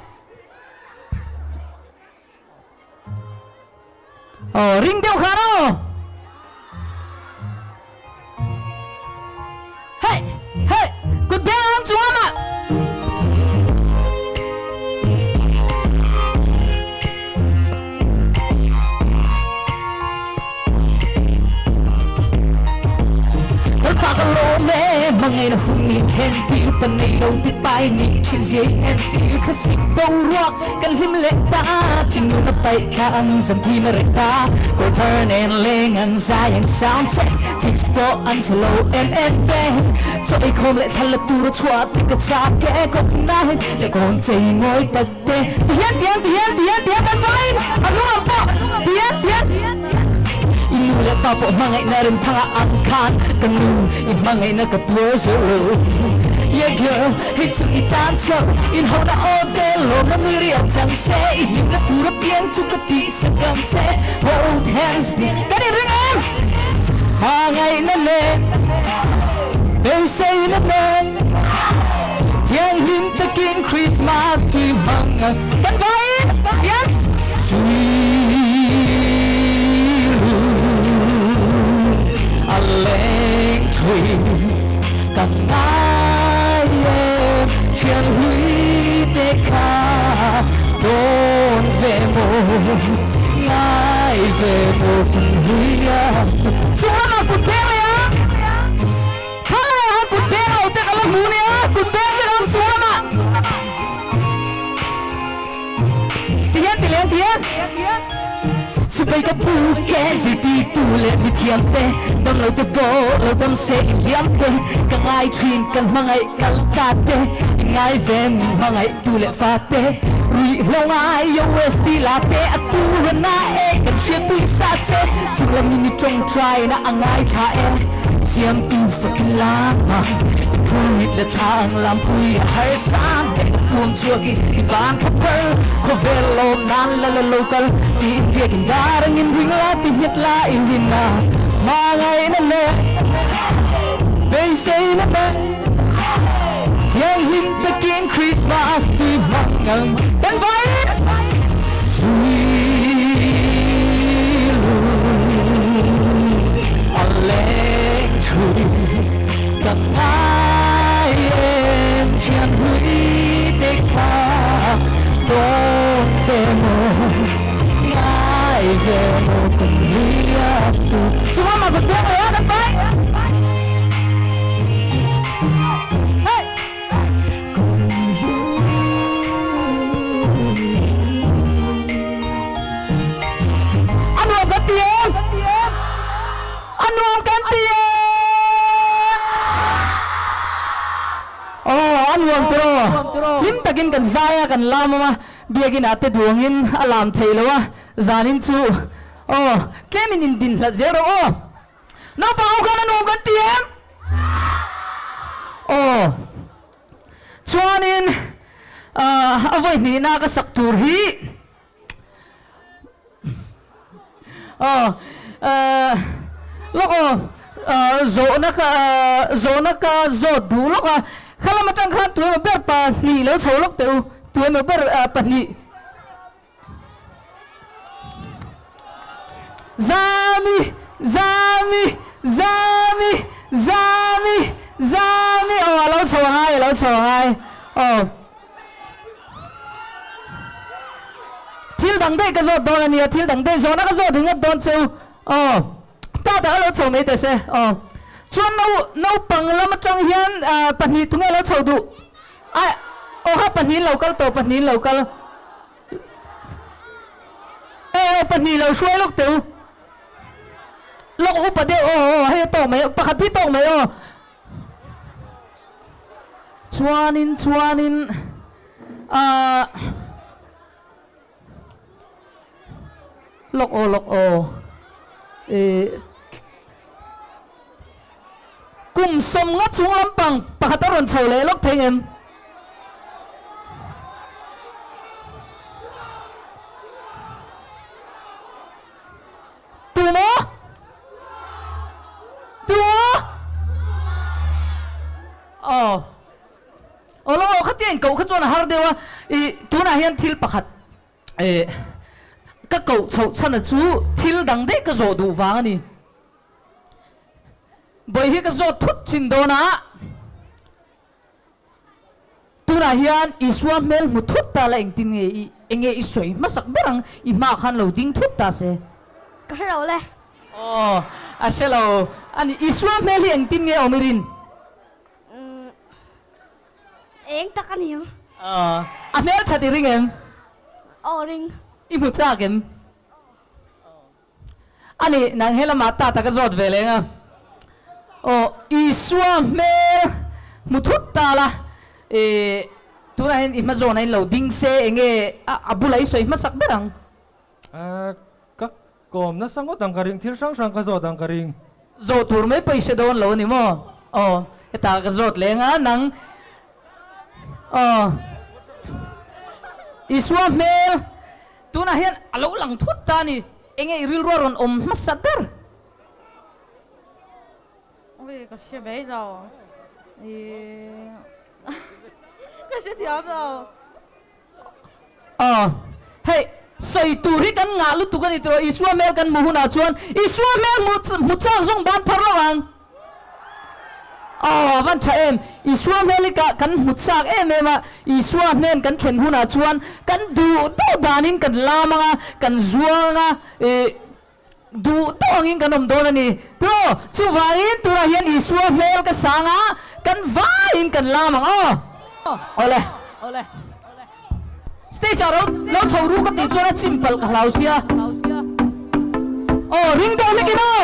Aw, ring deuh khan aw. Hey, hey, kut beng ang chung lamah. Kalpa ka lawm e, hmangaihna hun i thlen tir pa nei lo ti pai ni thin zia i en tir thlasik boruak kan hlim leh ta thinlung a paih thla ang zam thim a reh ta kawr thar nen leng ang zai ang sound check tips pawh an chhe lo em em ve chaw eikhawm leh thla la tur a chhuah te ka chak e kawng nai leh kawn chei ngawi tak Te, ti hian, ti hian, ti hian, ti hian, ti hian kan vain a hnung ang pawh, ti hian, ti hian. I nu leh pa pawh hmangaihna remthanga ang khan ka nu i hmangaihna ka tuar zo lo. Yeah girl, hei chu i tan chauh, inhona aw te lawmna nui rial chang se, i hlimna tur apiang chu ka tihsak ang che, hold hands be kan inring em? Hmangaihna nen, beiseina nen. Thianghlim takin Christmas tree hmang ang kan vain hian Suilu a leng thin ka ngai em thian hlui te kha dawn ve maw ngai ve maw kum hlui ang chung lamah kut beng leh a. Khalai ah kut beng lo te ka la hmu nia, kut beng te lam chung lamah. ka buk e Zirtirtu leh mithiam te Dam lo te pawh lo dam se i hliam te Ka ngai thin kan hmangaih kal ta te I ngai ve min hmangaih tu leh fa te Ruihhlo ngai OST la te a tur a na e Kan hriatpui sa che Chunglam in i tawngtai na a ngaithla e Siamtu fakin lama I phurit leh thla ang lampui a harsa Eng a puang chhuak i i ban kha phar Khawvel lawm nan la la lo kal Tiin biakin dar angin ring la ti nghet la i rin a Hmangaihna nen beiseina nen Thianghlim takin Christmas tui hmang ang kan vai. A leng thui ka ngai em thian hlui te kha dawn ve maw ngai ve maw kum hlui a tu Chunga mah kut piang lo a kan vai. Hey! A nuam kan ti em? A nuam kan ti em? Aw, a nuam tiraw? Hlim takin kan zai a, kan lam awm a, biakin ah te duangin a lam theih lo a, zanin chu aw, tlemin indin hlat zel rawh aw. Naupang ho khan a nuam kan ti em? Aw. Chuanin a vawi hnihna ka sak tur hi aw lawk aw zawhna ka zawhna ka zawt duh lawk a khalam atang khan tuemaw ber pahnih lo chho lawk teh u tuemaw ber pahnih Zami, Zami, Zami, Zami, Zami aw a lo chho a ngai, a lo chho a ngai aw. Thil dang daih ka zawt dawn a nia, thil dang daih zawhna ka zawt ringawt dawn che u aw. Tata a lo chho mai teh se aw. Chuan nau naupang lam atang hian pahnih tunge a lo chho duh? Aih aw kha pahnihin lo kal tawh pahnihin lo kal. E aw pahnih lo hruai lawk teh u. Lawk upa deuh aw aw hei a tawk mai pakhat hi tawk mai aw. Chuanin chuanin ahh lawk aw lawk aw eh Kum sawmnga chung lampang pakhat a rawn chho leh lawk thei ngem? Tu maw? Tu maw? Aw. Aw lo aw khatiang koh kha chuan a har deuh a, i tunah hian thil pakhat eh ka koh chhoh chhan a chu thil dang daih ka zawh duh vang a ni. Bawi hi ka zawt thut thin dawn a, tunah hian Isua hmel hmu thut ta la engtin nge i enge i sawi hmasak ber ang, i hmaah khan lo ding thut ta se. Ka hre lo le. Aw, a hre lo a ni. Isua hmel hi engtin nge awm i rin? Umm, eng tak a ni ang. Aw, a hmel that i ring em? Aw, ring. I hmu chak em? A nih, nang he lamah tata ka zawt ve leng a. Aw, Isua hmel hmu thut ta la, i tunah hian i hma zawna in lo ding se enge a bulah i sawi hmasak ber ang? Ka kawm nasa ngawt ang ka ring, thil hrang hrang ka zawt ang ka ring. Zawh tur mai pawh i hre dawn lo a ni maw? Aw, hetah ka zawt leng a, nang aw, Isua hmel Tunah hian a lo lang thut ta a ni. Enge i rilru a rawn awm hmasa ber? Ui, ka hre mai lo. I ka hre thiam lo. Aw, hei, sawi tur hi kan ngah lutuk a ni tiraw? Isua hmel kan hmu hunah chuan Isua hmel hmu hmu chak zawng ban phar lo ang. Aw, a van tha em! Isua hmel hi ka kan hmu chak em em a, Isua hnen kan thlen hunah chuan kan duh duh danin kan lam ang a, kan zuang ang a, ih, duh duh angin kan awm dawn a ni. Tiraw? Chuvangin tunah hian Isua hmel ka sang a, kan vaiin kan lam ang aw. Awle. Stage ah lo chho ru ka tih chuan a chim palh ka hlau sia. Aw ring deuh hlekin aw.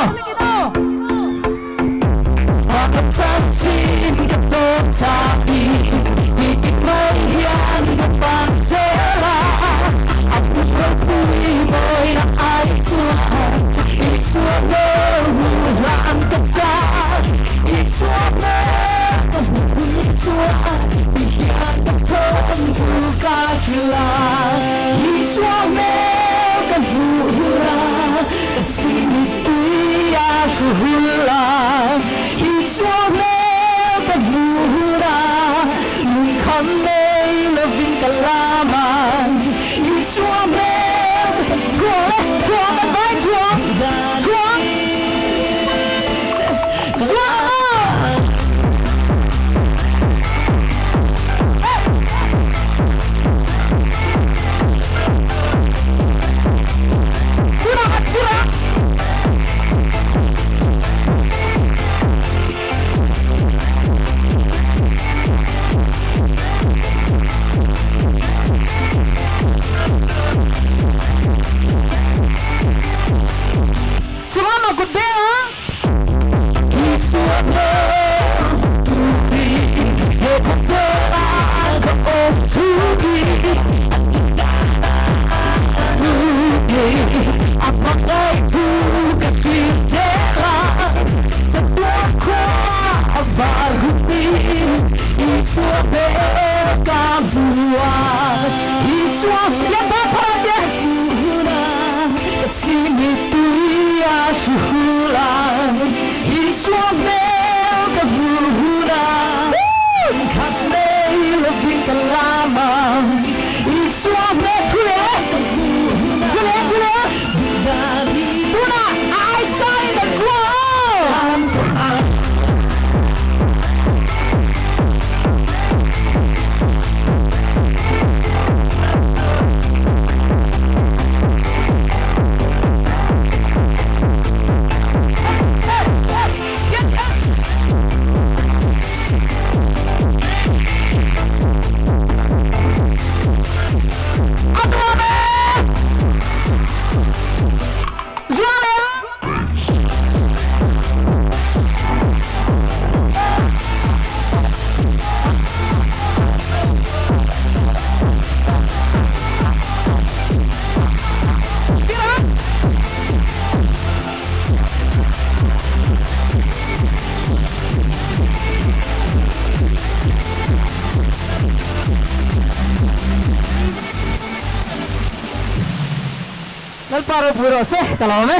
Lalpa ropui rawh se ka lawm e.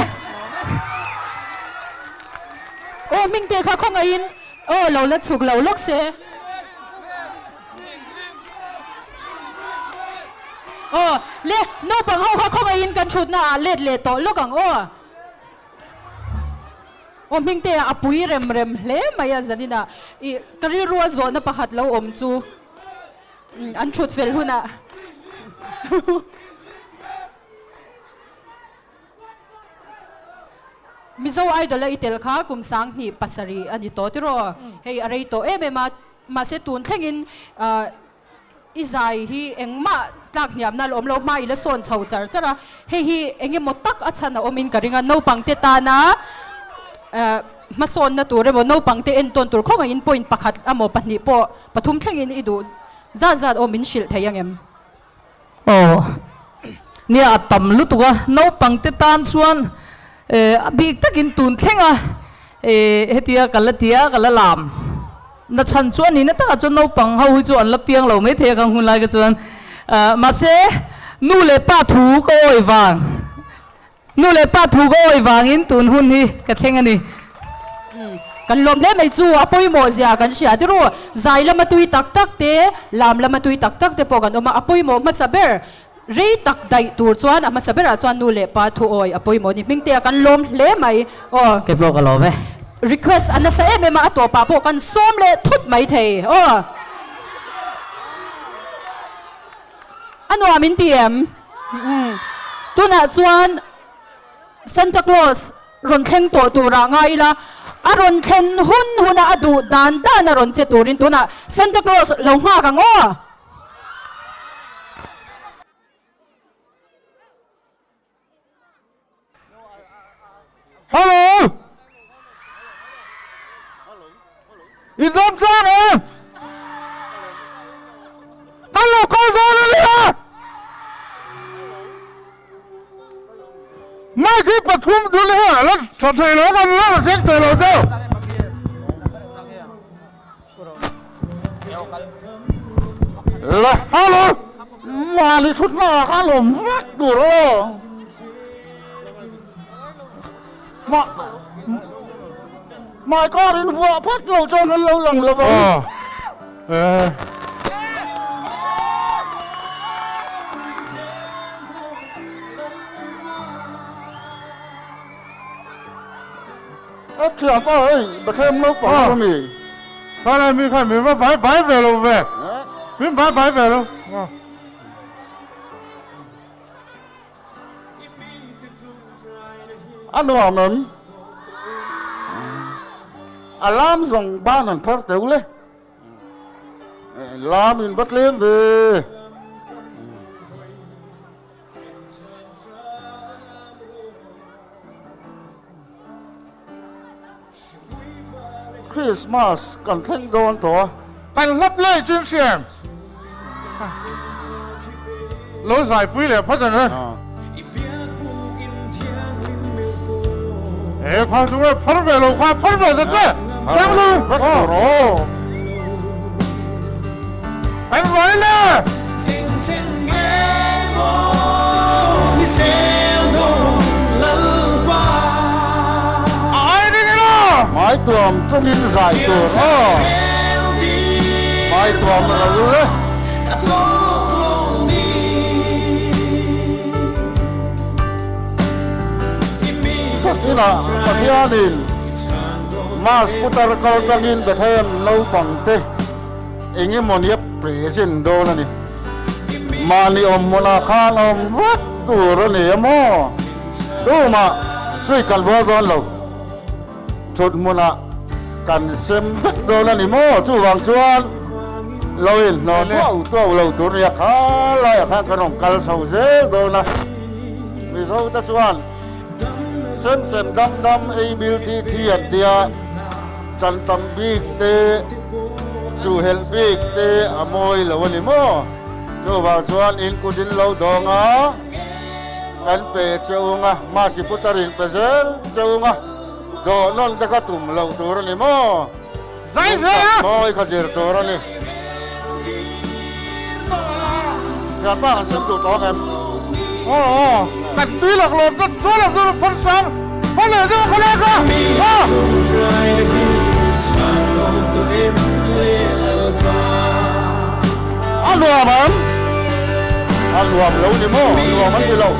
Aw Hmingte kha khawngaihin aw lo la chhuk lo lawk se. Aw le naupang ho kha khawngaihin kan thutna ah let leh tawh lawk ang aw. Aw Hmingte a pui rem rem hle mai a zaninah i ka rilrua zawhna pakhat lo awm chu. An thut fel hunah. Mizo Idol a i tel kha kum 2007 a ni tawh tiraw? Hei a rei tawh em em a, mahse tun thlengin i zai hi engmah tlak hniamna la awm lo, hma i la sawn chho char char a, hei hi eng emaw tak a chhan a awmin ka ring a, naupangte tana hmasawnna tur emaw naupangte entawn tur khawngaihin point pakhat emaw pahnih pawh Pathum thlengin i duh zat zat aw min hrilh thei ang em? Aw, nia a tam lutuk a, naupang te tan chuan a bik takin tun thleng a hetia ka la tia ka la lam na chhan chu a nihna takah chuan naupang ho hi chu an la piang lo mai thei a ka hun lai kha chuan mahse nu leh pa thu ka awi vang Nu leh pa thu ka awi vangin tun hun hi ka thleng a ni. Kan lawm hle mai chu a pawimawh zia kan hria ti ru. Zai lama tui tak tak te, lam lama tui tak tak te pawh kan awm a, a pawimawh hmasa ber rei tak daih tur chuan a hmasa berah chuan nu leh pa thu awi a pawimawh ni. Hmingtea kan lawm hle mai aw. Kei pawh ka lawm e. Request a nasa em em a, a tawpah pawh kan sawm leh thut mai thei aw. A nuam in ti em? Tunah chuan Santa Claus rawn thleng tawh turah ngai ila, a rawn thlen hun huna a duh dan dan a rawn che turin tunah Santa Claus lo nghak ang aw. Hello! I dawm tlang em? Kan lo kal dawn a nia! Mike hi pathum dul hian a la tha thei lo kan la la thleng thei lo deuh. La hello! Mali thutna ah khan awm vek tur aw. Hmai kar in vuah phat lo chuan kan lo lang lo vang. A thiam a hei Bethlehem naupang chu a mi. Khalai mi khan min va bai bai ve lo ve. Min bai bai ve lo. A nuam em? A lam zawng ban an phar teuh le. Lam in va tlem ve. Christmas kan thleng dawn tawh a. Kan hla play chu in hria em? Lo zaipui leh phawt ang e. E kha chu nge phar ve lo kha phar ve ta che. Chang lu. Kan vai le. Hmai tuam chungin zai tur aw. Hmai tuam a lo le. Zatinah Pathianin Mass putar kal tangin Bethlehem naupang te eng emaw nia present dawn a ni. Mahni awm hmunah khan awm vek tur a ni a maw? Tumah zui kan bual dawn lo. Thut hmunah kan sem vek dawn a ni maw? Chuvang chuan lo inhnawh tuau tuau lo tur nia kha laiah khan kan rawn kal chho zel dawn a. Mizo te chuan sem sem dam dam ei bil thi thi an tia. Chan tam bik te, chuhhelh bik te a mawi lo a ni maw? Chuvang chuan in kut in lo dawng a, kan pe cheung a, mahse putar in pe zel cheung a, dawh nawn te kha tum loh tur a ni maw? Zai zel a! Mawi kha zir tur a ni. Thianpa kan sem duh tawng em? Aw aw, kan tui lak lawm ta chuan lo chu phun sang phun leh deuh kha lak a. A nuam ang, a nuam lo ni maw? Nuam an ti lo.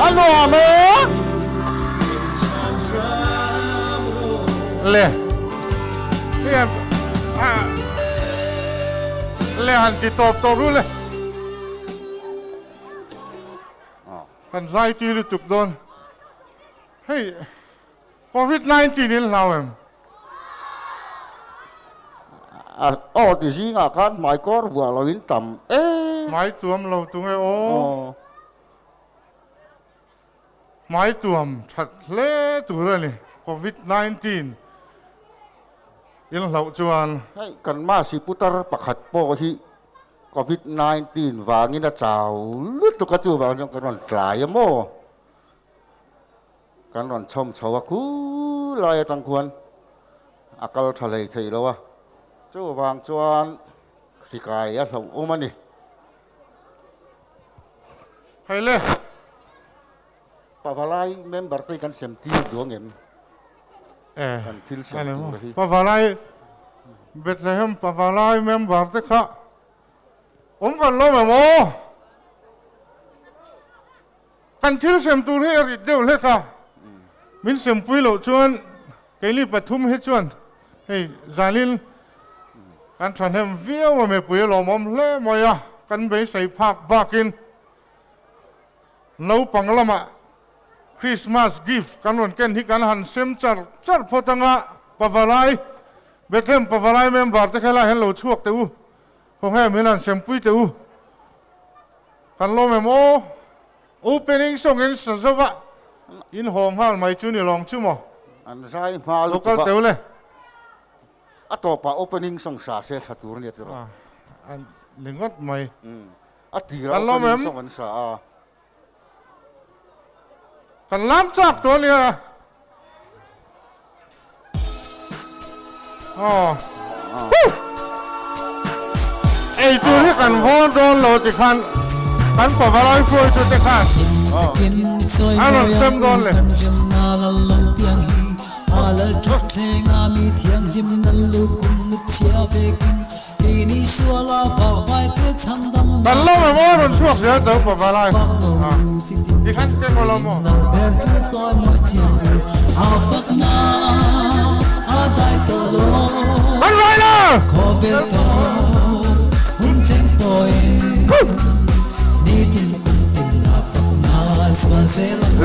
A nuam e. Le. Le han ti tawp tawp ru le. Kan zai tui lutuk dawn. Hei Covid 19 in hlau em? Aw ti zingah khan hmai kawr vuah lo in tam e. Hmai tuam lo tunge aw. Hmai tuam that hle tur a ni, Covid 19 in hlauh chuan. Hei kan Masi putar pakhat pawh hi Covid 19 vangin a chau lutuk a, chuvang chuan kan rawn tlai a maw? Kan rawn chhawm chho a khulai atang khuan a kal tha hlei thei lo a, chuvang chuan hrikai a hlauh awm a ni. Hei le. Pavalai member te kan sem tir duh angem? Eh, Kan thil sem tur hi. Pavalai, Bethlehem Pavalai member te kha awm kan lawm em aw? Kan thil sem tur hi a rit deuh hlek a, min sempui loh chuan keini pathum hi chuan hei zanin kan thahnem viau a mipui a lawmawm hle mai a, kan beisei phak bakin naupang lamah Christmas gift kan rawn ken hi kan han sem char char phawt anga Pavalai, Bethlehem Pavalai member te kha helaiah hian lo chhuak teh u. Khawnge min han sempui teh u. Kan lawm em aw. Opening song in sa zo va. In haw nghal mai chu ni lawng chu maw? An zai hma lutuk a. Lo kal teu le. A tawpah opening song sa se tha tur ania tiraw. A ni ngawt mai. A tirah opening song an sa a. Kan lam chak tawh ania. Aw. Ei tur hi kan vawn dawn lo ti khan kan pavalai hruai chu te khan a rawn sem dawn le. Kan lo em aw rawn chhuak zel tho pavalai ti khan keng aw lo maw. Kan vai lo!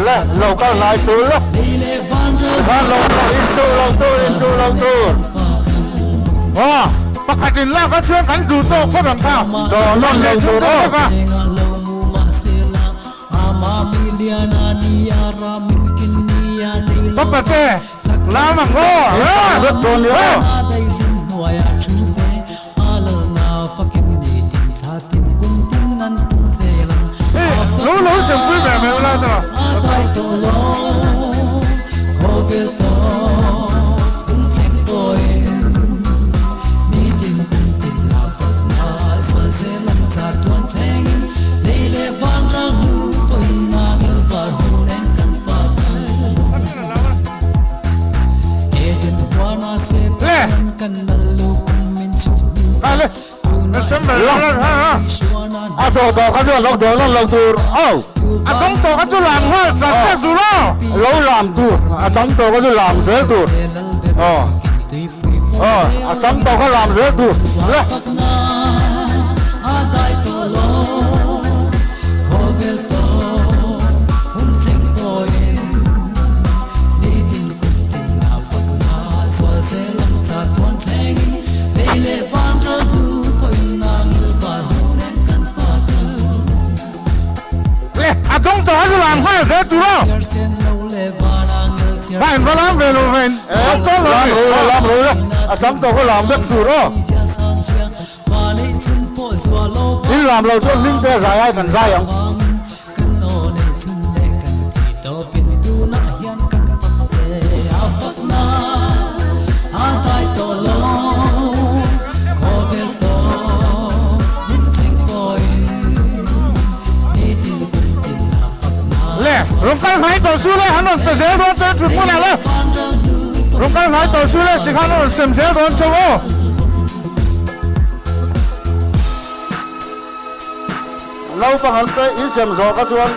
Le lo kal hnai tur le tikhan lo lo in chuh lo tur in chuh lo tur. Aw pakhat in lak a chuan kan duh tawk phawt ang kha Dawn leh lo chhung tur aw. deuh vek a. Ka pate lam ang aw. Vek dawn ni aw. Hei lo lo sempui ve mai ula ta. A dawh tawh kha chuan lo dawh lan lo tur aw. A dawng tawh kha chu lam nghal char char tur aw. Lo lam tur a tam tawh kha chu lam zel tur aw. Aw a tam tawh kha lam zel tur le. Le a dawng tawh a zu lam nghal zel tur aw. Va in va lam ve lo ve in lam tawh lo Lam ro la lam ro la a tam tawh kha lam vek tur aw. In lam lo chuan hming te a zai ai kan zai ang. Le, rawn kal hnai tawh su le, han rawn pe zel dawn che thut hmunah le. Rawn kal hnai tawh su le tikhan a rawn sem zel dawn che aw. Naupang an pe in sem zawh kha chuan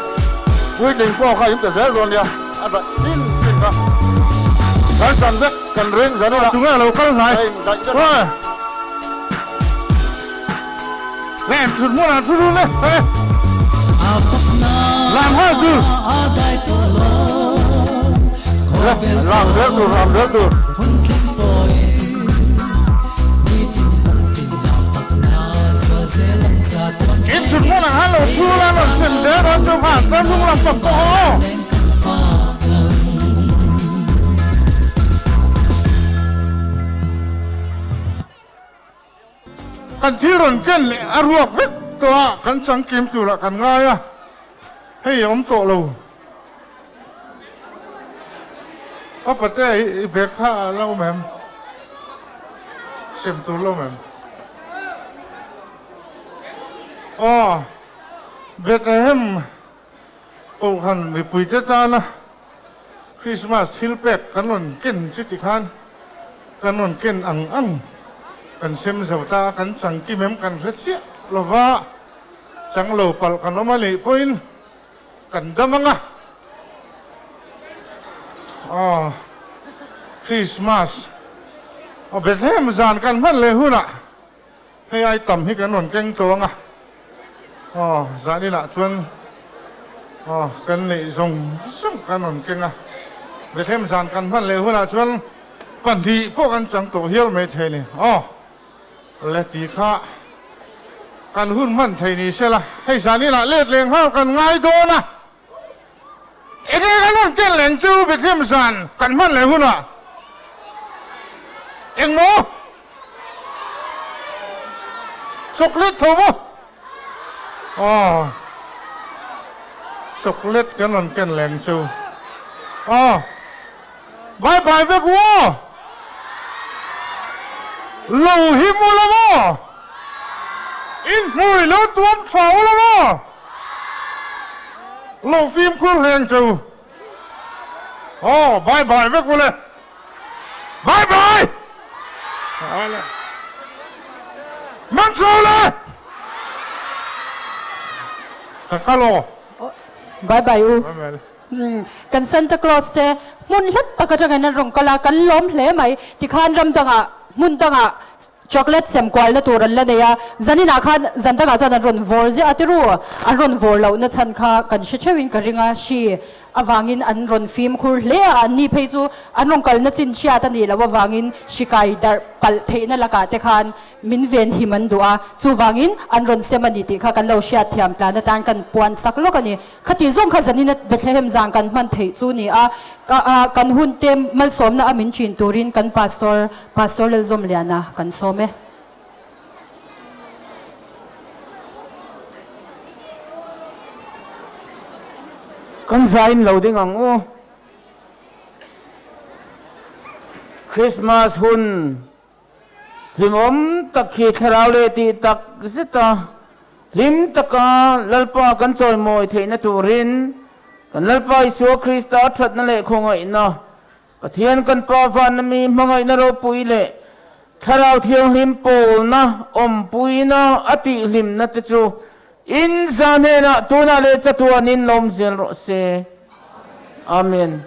puitling pawh kha in pe zel dawn nia, a daih chin chin kha kan chan vek kan ring zan ila. Tunge lo kal hnai? Lem thut hmunah thu dun e, lam nghal tur. Lam zel tur, lam zel tur. In thut hmunah khan lo thu la, rawn sem zel dawn chu khan chuan hnung lam pang pawh aw. Kan thil rawn ken leh a ruak vek tawh a, kan changkim turah kan ngai a, hei a awm tawh lo. Ka pate i bag kha a la awm em? Sem tur la awm em? Aw, Bethlehem Kohhran mipuite tana Krismas thil pek kan rawn ken chu tikhan kan rawn ken ang ang kan sem zo ta a, kan changkim em kan hre chiah lo va, chang lo palh kan awm a nih pawhin kan dam ang a. Aw, Krismas aw Bethlehem zan kan hman leh hunah hei ai tam hi kan rawn keng tawh ang a. Aw, zaninah chuan aw kan neih zawng zawng kan rawn keng a. Bethlehem zan kan hman leh hunah chuan pahnih pawh kan chang tawh hial mai thei ni. Aw, le ti kha kan hun hman thei ni sela, hei zaninah let leh nghal kan ngai dawn a. Enge kan rawn ken leng chu Bethlehem zan kan hman leh hunah engmaw chocolate tho maw? Aw chocolate kan rawn ken leng chu aw bye bye vek u aw lo him u lo maw in hmui lo tuam tha u lo maw? Lo fimkhur hleng che u. Aw, bye bye vek ule. Bye bye! Man chu le! Ka kal aw. Bye bye u. Kan Santa Claus te hmun hlat tak atangin an rawn kal a, kan lawm hle mai. Tikhan ram dangah, hmun dangah Chocolate sem kualna tur an la nei a, zaninah khan zan dangah chuan an rawn vawr ziah a tiru, an rawn vawr lohna chhan kha kan hre theuhin ka ring a, hri avangin an rawn fimkhur hle a, anni phei chu an rawn kalna chin hriat a nih loh avangin hri kai darh palh theihna lakah te khan min venhim an duh a, chuvangin an rawn sem a ni tih kha kan lo hriatthiam tlan atan kan puan sak lawk a ni. Khati zawng kha zanina Bethlehem zan kan hman theih chu ni a, kan hun te malsawmna a min chin turin kan Pastor, Pastor Lalzawmliana kan sawm e. Kan zain lo ding ang u. Christmas hun Hlimawm tak hi thlarau leh tih tak zeta hlim taka Lalpa kan chawimawi theihna turin kan Lalpa Isua Krista thatna leh khawngaihna, Pathian kan Pa vanna mi hmangaihna ropui leh Thlarau Thianghlim pawlna, awmpuina a tihhlimna te chu in za hnenah tunah leh chatuanin lawm zel rawh se. Amen.